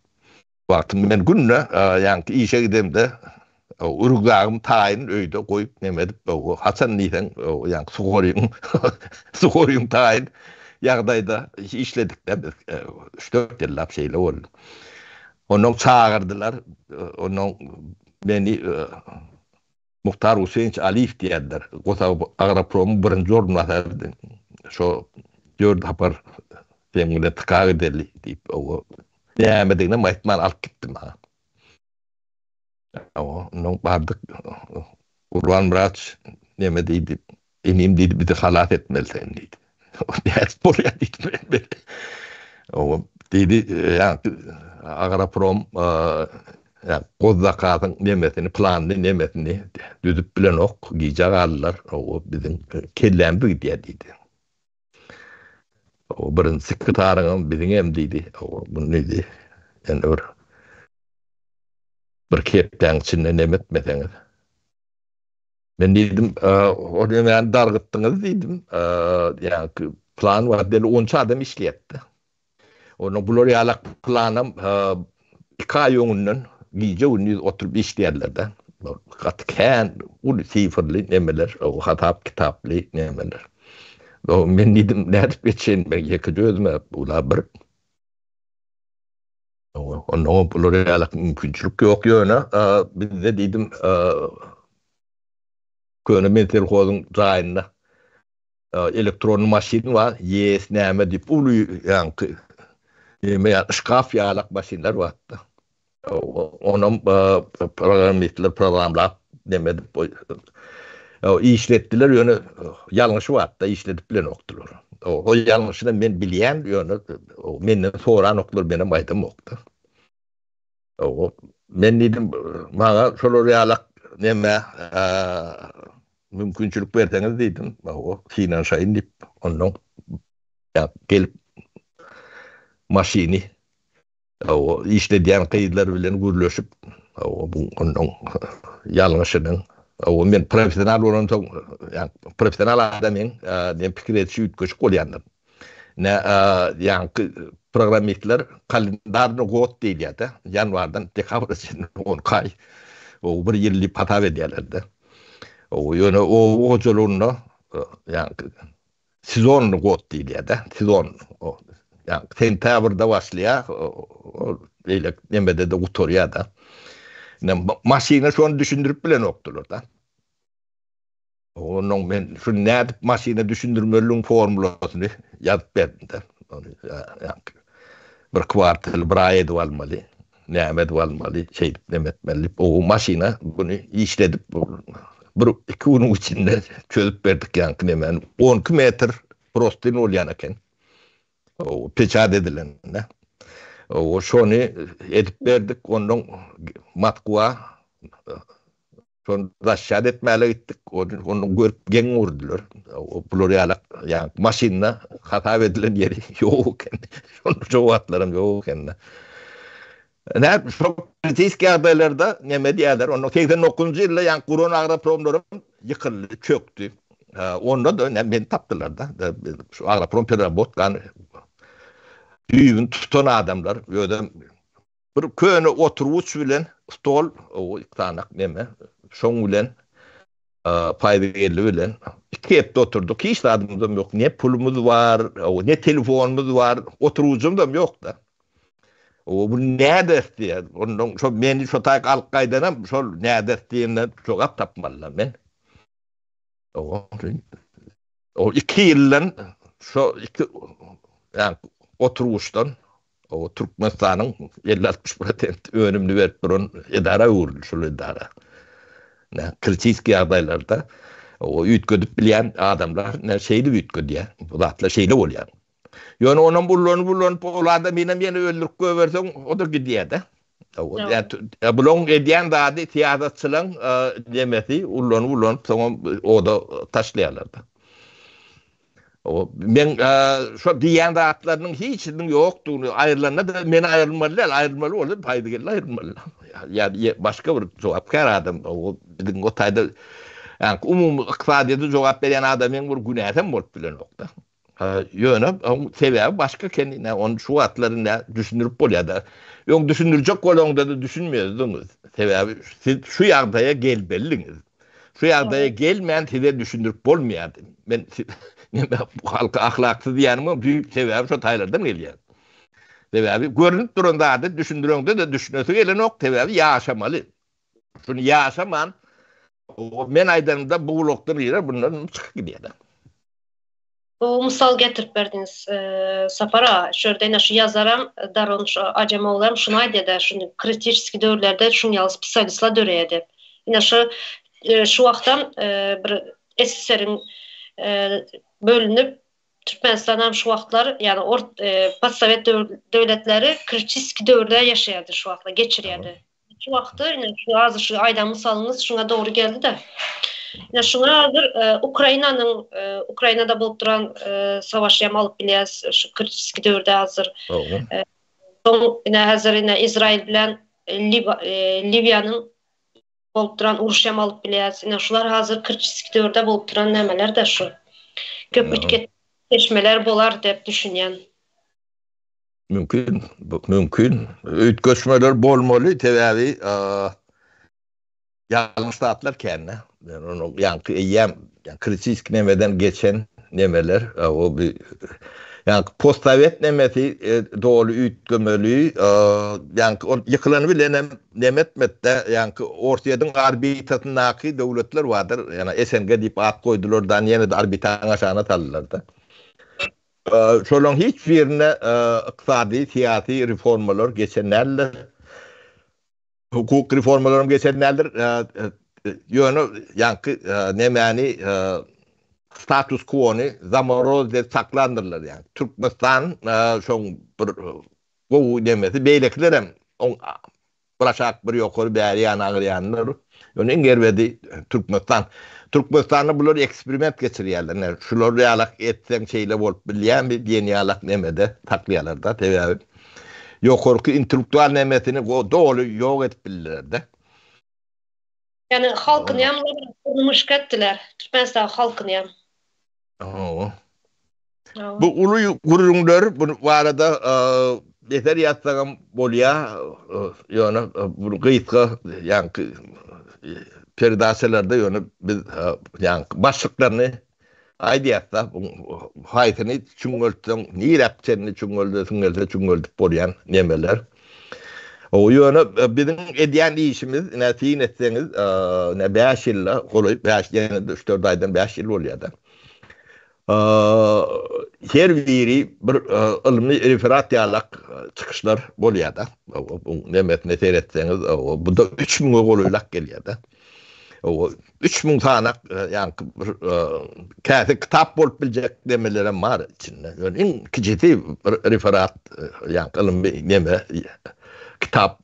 Wagtym men günde ýaňky işe gidemde rýugzagym taýyn öýde goýup neme edip haçan diýseň ýaňky suhoryň suhoryň taýyn ýagdaýda işledikde biz üç-dört ýyllap şeýle boldy. Onnoň çagyrdylar onnoň meni Muhtar Guseýnowiç Aliýew diýerdiler. Gosagropromyň birinji orunbasarydy. Şo dört sapar seň bilen TK gideli diýip, oba nämediginem aýtman alyp gitdi maňa. Oba, ondan bardyk. Gurban Myradowiç neme diýdi, Inim diýdi, bizi halas etmeli sen diýdi. Nädip bolýar diýdim men bele. Oba diýdi, ýa Agroprom ýa Gozzakazyň nemesini, planyny, nemesini düzüp bilenok, gijä galdylar. Oba biziň kellämiz gidýär diýdi. Oba birinji sekretaryňam biziňem diýdi. Oba muny diýdi. Ýöne bir bir hepdäň içinde neme etmeseňiz. Men diýdim, o nemäni dargytdyňyz diýdim. Ýaňky plan bar, deli onça adam işleýärdi. Onuň bular ýalak planam iki aý öňünden gije-gündiz oturyp işleýärler-de. Gaty kän uly sifrli nemeler, hasap kitaply nemeler. Men diýdim, nädip geçeýin men ýekeje özüme bula bir. Onda bular ýalak mümkinçilik ýok ýöne bizde diýdim köne menselhozyň jaýynda elektronny maşyn bar ýes näme diýip uly ýaňky neme ýa şkaf ýalak maşynlar bardy. Onam programmistler programlap neme edip işletdiler ýöne ýalňyşy bardy işledip bilenokdylar. O ýalňyşyny men bilýän ýöne menden soranoklar menem aýdamokda. Men diýdim maňa şolar ýalak neme mümkinçilik berseňiz diýdim synanyşaýyn diýip ondan gelip maşyny Hawa, işledýän gyzlar bilen gürleşip, hawa, bu onuň ýalňyşynyň, hawa, men professional bolansoň, ýa professional adamyň, men pikir edişi üýtgeşik bolýandyr. Ne, ýaňky programmistler kalendarny god diýilýär-de, ýanwardan dekabra çenli 12 aý, o bir ýyl diýip hasap edýärler-de. O ýöne oba hojalygynda, ýaňky Sezonny god diýilýär-de, sezon. Ýagny sentýabrda başlaýar, ol beýle nemede-de gutarýar-da. Ine, maşyna şony düşündirip bilenokdylar-da. Onuň men şu nädip maşyna düşündirmelidigiň formulasyny ýazyp berdim-de. Ony ýagny bir kwartal, bir aý edip almaly. Näme edip almaly, şeýdip neme etmeli diýip, o maşyna buny işledip, bir iki günüň içinde çözüp berdik ýaňky nemäni. 12 metr prostyn bolýan eken. O peçat edilende. O şony edip berdik, ondan Moskwa şony zaşşat etmäle gitdik. Ony görüp geň gördüler. Bular ýaly ýa maşynda hasap edilen ýeri ýok eken. Şol jogaplarym ýok eken. Nä şo kritiski ýagdaýlarda neme diýýärler, onda 89-njy ýylda ýa guran agropromlarym ýykyldy, çökdi. Onda-da nä meni tapdylar-da. Şu agroprom pererabotkany düýbüni tutan adamlar, özem bir köne oturgyç bilen stol, o iki sanak neme, şoň bilen Paýzy bilen iki hepde oturdyk, hiç zadymyzam ýok, ne pulumyz bar, ne telefonymyz bar, oturgyjymyzam ýok-da. O bu näderis diýýär. Ondan şo meni şo taýk alyp gaýdanam şol näderis diýenden jogap tapmaly men. O O iki ýyldan şo iki ýa oturgyçdan o Türkmenistanyň 50-60 prosent önümini berip duran edara öwrüldi şol edara. Ne kritiski ýagdaýlarda o üýtgedip bilýän adamlar ne şeýdip üýtgedýär. Bu zatlar şeýle bolýar. Ýöne onam ullanyp ullanyp ol adamynam ýene öldürip goýberseň o-da gidýär-de. Ýa bulaň edýän zady syýasatçylaň nemesi ullanyp ullanyp soňam oda taşlaýarlar-da. Men şo diýýän zatlarynyň hiçisiniň ýokdugyny aýrylanda-da men aýrylmaly däl, aýrylmaly bolsa Paýzygeldi aýrylmaly. Ýa başga bir jogapkär adam biziň o taýda ýa umumy ykdysadyýete jogap berýän adamyň bir günäsem bolup bilenok-da. Ýöne oň sebäbi başga eken, ine, ony şu wagtlar ine düşündirip bolýar-da. Öň düşündirjek bolaňda-da düşünmezdiňiz. Sebäbi siz şu ýagdaýa gelmelidiňiz. Şu ýagdaýa gelmän size düşündirip bolmaýardy. Men neme halka ahlaksyz diýýänimiň düýp sebäbi şo taýlardan gelýär. Sebäbi görnüp duran zady düşündireňde-de düşünesi gelenok, sebäbi ýaşamaly. Şuny ýaşaman, men aýdanymda bu gulakdan girer, bundan çykyp gidýär-de. Gowy mysal getirip berdiňiz Sapar aga. Şu ýerde ine şu ýazaram Daron şu Ajamoglam şuny aýdýada şuny kritiçeskiý döwürlerde şuň ýaly spesialistler döreýär diýip. Ine şu şu wagtam bir SSR-iň bölünip Türkmenistanam şu wagtlar ýagny ort postsowet döwletleri kritiçeskiý döwürde ýaşaýardy şu wagtlar geçirýärdi. Şu wagtda ine şu hazir şu aýdan mysalyňyz şuňa dogry geldi-de. Ine şuňa hazir Ukrainanyň Ukrainada bolup duran savaşy hem alyp bilýäs şu kritiski döwürde hazir. Soň ine hazir ine Izrail bilen Liwiýanyň bolup duran uruşy hem alyp bilýäs. Ine şular hazir kritiski döwürde bolup duran nämeler-de şu. Köp üýtgeşmeler bolar diýip düşünýän. Mümkin, mümkin. Üýtgeşmeler bolmaly, sebäbi ýalňyş zatlar kän-de. Men ony ýaňky eýýäm kritiski nemeden geçen nemeler, o bir ýaňky postsowet nemesi doly üýtgemeli, ýaňky ol ýykylany bilenem neme etmedi-de, ýaňky Orsýetiň orbitasyndaky döwletler bardyr, ýa SNG diýip at goýdular-da, ýene-de orbitanyň aşagyna saldylar-da. Şolaryň hiç birinde ykdysady, syýasy reformalar geçen däldir. Hukuk reformalaram geçen däldir. Ýöne ýaňky nemäni status quo-ny zamoroz edip saklandyrlar ýaňky. Türkmenistan şoň bir gowy nemesi, beýlekilerem oň Bir aşak, bir ýokary, bäri ýan, aňry ýanlar. Ýöne iň erbedi Türkmenistan. Türkmenistanda bular eksperiment geçirýärler. Ine, şular ýalak etseň şeýle bolup bilýärmi diýen ýalak nemede saklaýarlar-da. Sebäbi ýokarky intellektual nemesini doly ýok edip bildiler-de. Ýagny halkyny hem burnumyşk etdiler. Türkmenistan halkyny hem. Hawa. Bu uly gürrüňler bu barada eser ýazsagam bolýar. Ýöne bu gysga ýaňky peredaçalarda ýöne biz ýaňky başlyklaryny aýdýas-da, haýsyny çüňňeltseň, niräk çenli çüňňeldesiň gelse çüňňeldip bolýan nemeler. Ýöne biziň edýän işimiz, ine syn etseňiz, ine bäş ýylda golaý, bäş ýene üç-dört aýdan bäş ýyl bolýar-da. Her biri bir ylmy referat ýalak çykyşlar bolýar-da. Bu nemesine seretseňiz, bu-da üç müňe golaýlak gelýär-de. 3000 sanak, ýaňky bir käse kitap bolup biljek nemelerem bar içinde. Ýöne iň kiçisi bir referat, ýaňky ylmy neme, kitap.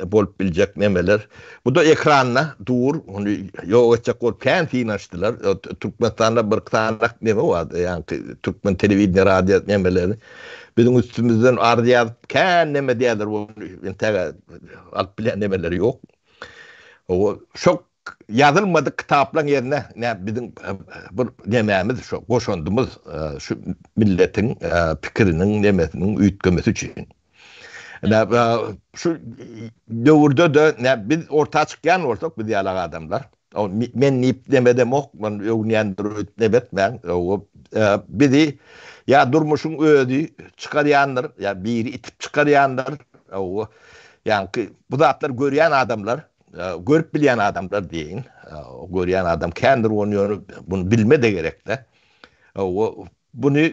bolup biljek nemeler. Bu-da ekranda dur, ony ýok etjek bolup kän synanyşdylar. Türkmenistanda bir sanak neme bardy, ýaňky türkmen telewideniýe, radio nemeleri. Biziň üstümizden arz ýazyp kän neme diýýärler, entäge alyp bilýän nemeleri ýok. Şo ýazylmadyk kitaplaryň ýerine nä biziň bir nemämiz şo goşandymyz şu milletiň pikiriniň nemesiniň üýtgemesi üçin. Nä şu döwürde-de nä biz orta çykýan bolsak biz ýalak adamlar men diýip nemedemok men öwünýändir öýdüp neme etmäň bizi ýa durmuşyň özi çykarýandyr ýa biri itip çykarýandyr ýaňky bu zatlary görýän adamlar Görüp bilýän adamlar diýeýin. Görýän adam kändir ony ýöne buny bilme-de gerekde. Buny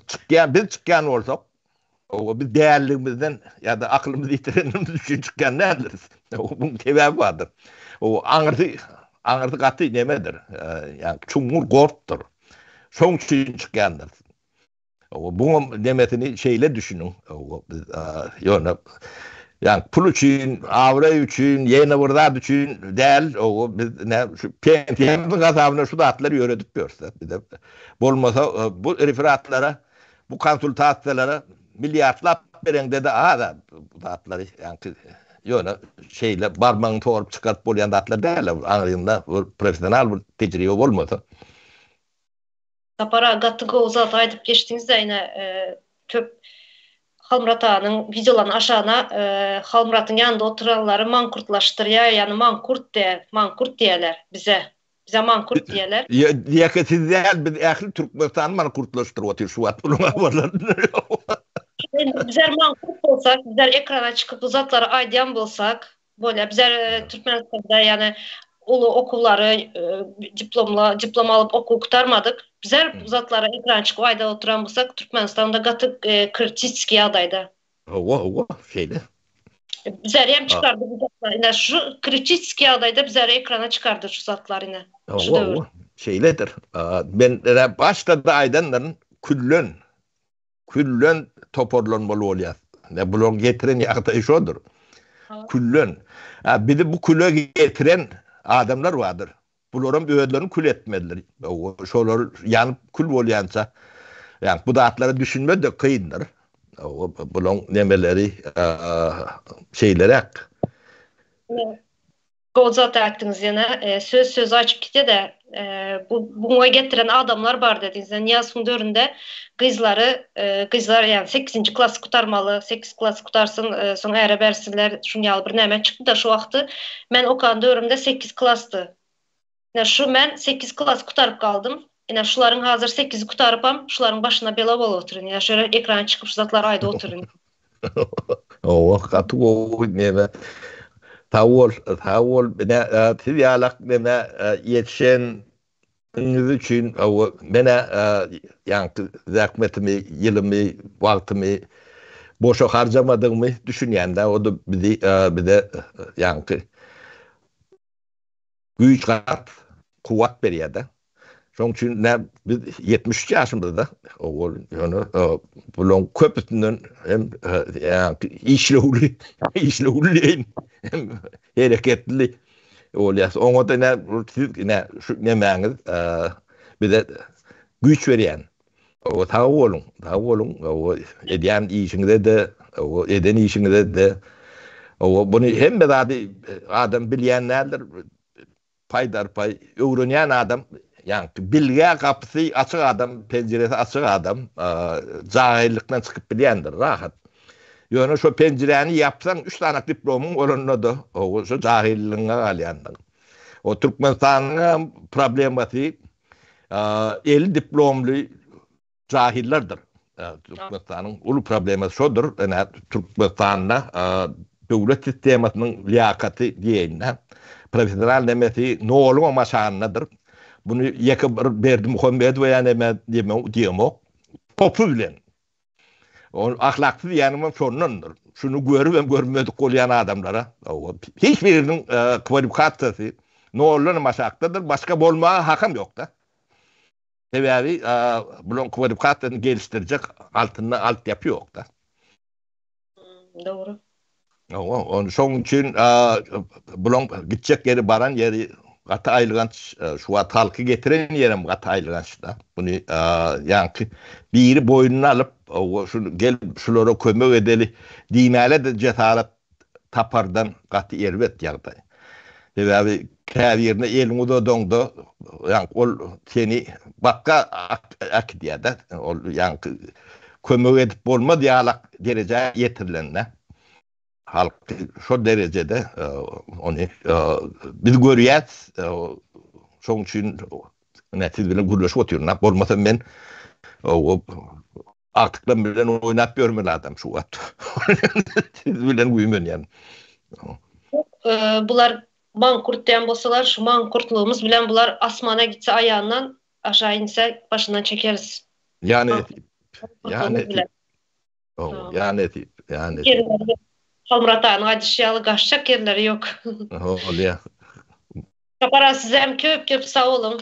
çykýan biz çykýan bolsak, biz däliligimizden ýa-da akylymyzy ýitirenligimiz üçin çykýan däldiris. Bunuň sebäbi bardyr. Aňyrsy aňyrsy gaty nemedir? Ýa çuňňur gorpdur. Şoň üçin çykýandyrys. Buňam nemesini şeýle düşüniň, biz ýöne ýa pul üçin, abraý üçin, ýene bir zat üçin däl, biz nä şu pensiýamyzyň hasabyna şu zatlary ýöredip ýörüs-de. Bize bolmasa bu referatlara, bu konsultasiýalara milliardlap bereňde-de az bu zatlary, ýaňky ýöne şeýle barmagyňy sorup çykaryp bolýan zatlar däl, aňryňda bir professional bir tejribe bolmasa. Sapar aga gaty gowy zat aýdyp geçdiňizde ine köp Halmyrat aganyň wideolarynyň aşagyna Halmyratyň ýanynda oturanlary mankurtlaşdyrýar ýagny mankurt diýär mankurt diýýärler bize bize mankurt diýýärler. Ýeke siz däl biz ähli Türkmenistany mankurtlaşdyryp otyr şu wagt bulaň habarlaryny. Indi bizler mankurt bolsak bizler ekrana çykyp bu zatlary aýdýan bolsak Bolýar. Bizler Türkmenistanda ýagny uly okuwlary diplomla diplom alyp okuw gutarmadyk. Bizler bu zatlary ekrana çykyp aýdyp oturan bolsak Türkmenistanda gaty kritiski ýagdaýda. Hawa, hawa, şeýle. Bizler hem çykardy bu zatlary. Ine şu kritiski ýagdaýda bizleri ekrana çykardy şu zatlar ine. Şu döwür. Hawa, şeýledir. Men başda-da aýdandyryn, küllen Küllen toparlanmaly bolýas. Ne bularyň getiren ýagdaýy şodur. Küllen. A bizi bu küle getiren adamlar bardyr. Bularam özlerini kül etmelidir. Şolar ýanyp kül bolýança, ýa bu zatlara düşünme-de kyndyr. Bularyň nemeleri şeýleräk. Gowy zat aýtdyňyz ýene. Söz sözi açyp gitýä-de. Bu buňa getiren adamlar bar dediňiz. Nyýazowyň döwründe gyzlary gyzlar ýagny sekizinji klasy gutarmaly, sekiz klasy gutarsyn, soň äre bersinler, şuň ýaly bir näme çykdy-da şo wagty. Men okan döwrümde sekiz klasdy. Ine şu men sekiz klas gutaryp galdym. Ine şularyň hazir sekizi gutarypam şularyň başyna bela bolup otyryn. Ine şöyle ekrana çykyp şu zatlary aýdyp otyryn. Hawa gaty gowy neme. Sag bol, sag bol. Ine siz ýalak neme ýetişen iňiz üçin hawa menä ýaňky zähmetimi, ýylymy, wagtymy boşa harjamadygymy düşünýän-dä. O-da bizi bize ýaňky Güýç-gaýrat, kuwwat berýär-de. Şonuň üçin nä biz 73 ýaşymyzda, ol ýöne bularyň köpüsinden hem işlewli, işlewli diýeýin, hem hereketli bolýas. Oňa-da nä siz nä şu nemäňiz bize güýç berýän. Sag boluň, sag boluň. Edýän işiňize-de, eden işiňize-de. Buny hemme zady adam bilýän däldir. Paýdarpaý öwrenýän adam, ýagny bilgä gapysy açyk adam, penjiresi açyk adam jahillykdan çykyp bilýändir rahat. Ýöne şo penjiräni ýapsaň, üç sany diplomyň bolanda-da, şo jahilligiňe galýandyr. O Türkmenistanyň problemasy Eli diplomly jahillerdir. Türkmenistanyň uly problemasy şodur. Ine Türkmenistanda döwlet sistemasynyň liýakaty diýeýin-de, professional nemesi noluň aşagyndadyr. Muny ýeke bir Berdimuhamedowa ýa neme diýemok. Topy bilen Ol ahlaksyz diýýänim hem şondandyr. Şuny görüp hem görmedik bolýan adamlara hiç biriniň kwalifikasiýasy noldan hem aşakdadyr, başga bolmaga hakam ýok-da. Sebäbi bularyň kwalifikasiýasyny gelişdirjek altynda altyapy ýok-da. Dogry. Hawa, ony şoň üçin bulaň gitjek ýeri, baran ýeri gaty aýylganç, şu wagt halky getiren ýerem gaty aýylganç-da. Muny ýaňky biri boýnuna alyp, şu gel şulara kömek edeli diýmäge-de jesaret tapardan gaty erbet ýagdaý. Sebäbi käbirine eliňi uzadaňda, ýaňky ol seni batga äkidýär-de, ol ýaňky kömek edip bolmaz ýalak derejä ýetirilende. Halk şo derejede ony biz görýäs, şoň üçin ine siz bilen gürleşip otyryn. Bolmasa men agtyklarym bilen oýnap ýörmeli adam şu wagt. Siz bilen güýmenýän. Bular mankurt diýen bolsalar, şu mankurtlygymyz bilen bular asmana gitse aýagyndan, aşağı inse başyndan çekeris. Ýa nesip. Ýa nesip. Ýa nesip. Ýa nesip. Halmyrat aganyň aýdyşy ýaly gaçjak ýerleri ýok. Bolýa. Sapar aga sizem köp köp sag boluň.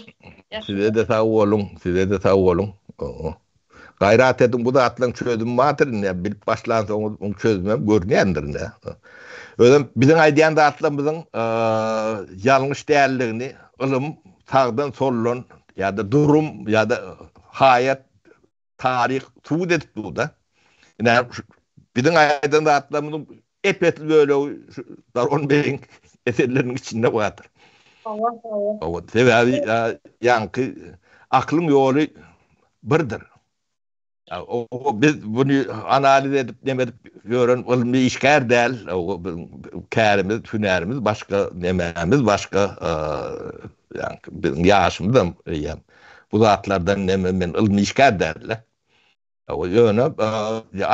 Size-de sag boluň, size-de sag boluň. Gaýrat ediň bu zatlaryň çözümi bardyr indi bilip başlansoňyz oň çözümem görünýändir indi. Özem biziň aýdýan zatlarymyzyň ýalňyş däldigini ylym sagdan soldan ýa-da durum ýa-da haýat Taryh subut edip dur-da. Ine, biziň aýdan zatlarymyzyň ep-esli bölegi şu Daron begiň eserleriniň içinde bardyr. Hawa, hawa. Hawa, sebäbi ýaňky aklyň ýoly birdir. O biz buny analiz edip, neme edip ýören ylmy işgär däl. O biziň kärimiz, hünärimiz başga, nemämiz başga, ýaňky biziň ýaşymyzam eýýäm Bu zatlardan neme men ylmy işgär däl-le. Ýöne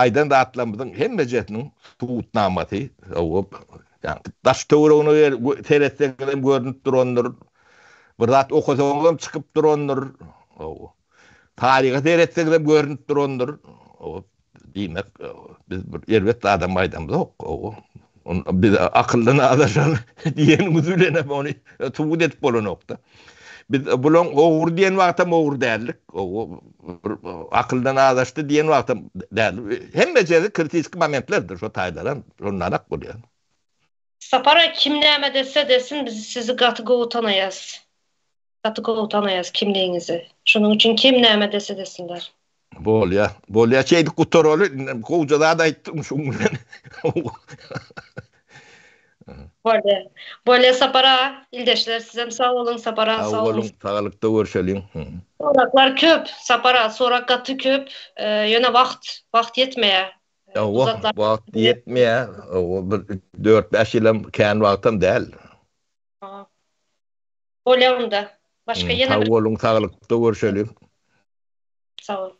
aýdan zatlarymyzyň hemmejesiniň subutnamasy, daş-töweregine seretseňizem görnüp durandyr, bir zat okasaňyzam çykyp durandyr, taryha seretseňizem görnüp durandyr. Diýmek, biz bir erbet zadam aýdamzok. Biz akyldan azaşan diýenimiz bilen hem ony subut edip bolanok-da. Biz bulaň ogry diýen wagtam ogry däldik. Akyldan azaşdy diýen wagtam däldik. Hemmejesi kritiski momentlerdir şo taýlaram, şondanak bolýar. Sapar aga kim näme dese desin biz sizi gaty gowy tanaýas. Gaty gowy tanaýas kimligiňizi. Şonuň üçin kim näme dese desinler. Bolýa. Bolýa şeýdip gutaraly. Gowja zat aýtdyň şuň bilen. Bolýa. Bolýa Sapar aga. Ildeşler sizem sag boluň Sapar aga sag boluň. Saglykda görşeliň. Soraklar köp Sapar aga sorak gaty köp. Ýöne wagt wagt ýetmeýär. Hawa wagt ýetmeýär. Bir 4-5 ýylam kän wagtam däl. Bolýa onda. Başga ýene bir. Sag boluň saglykda görşeliň. Sag bol.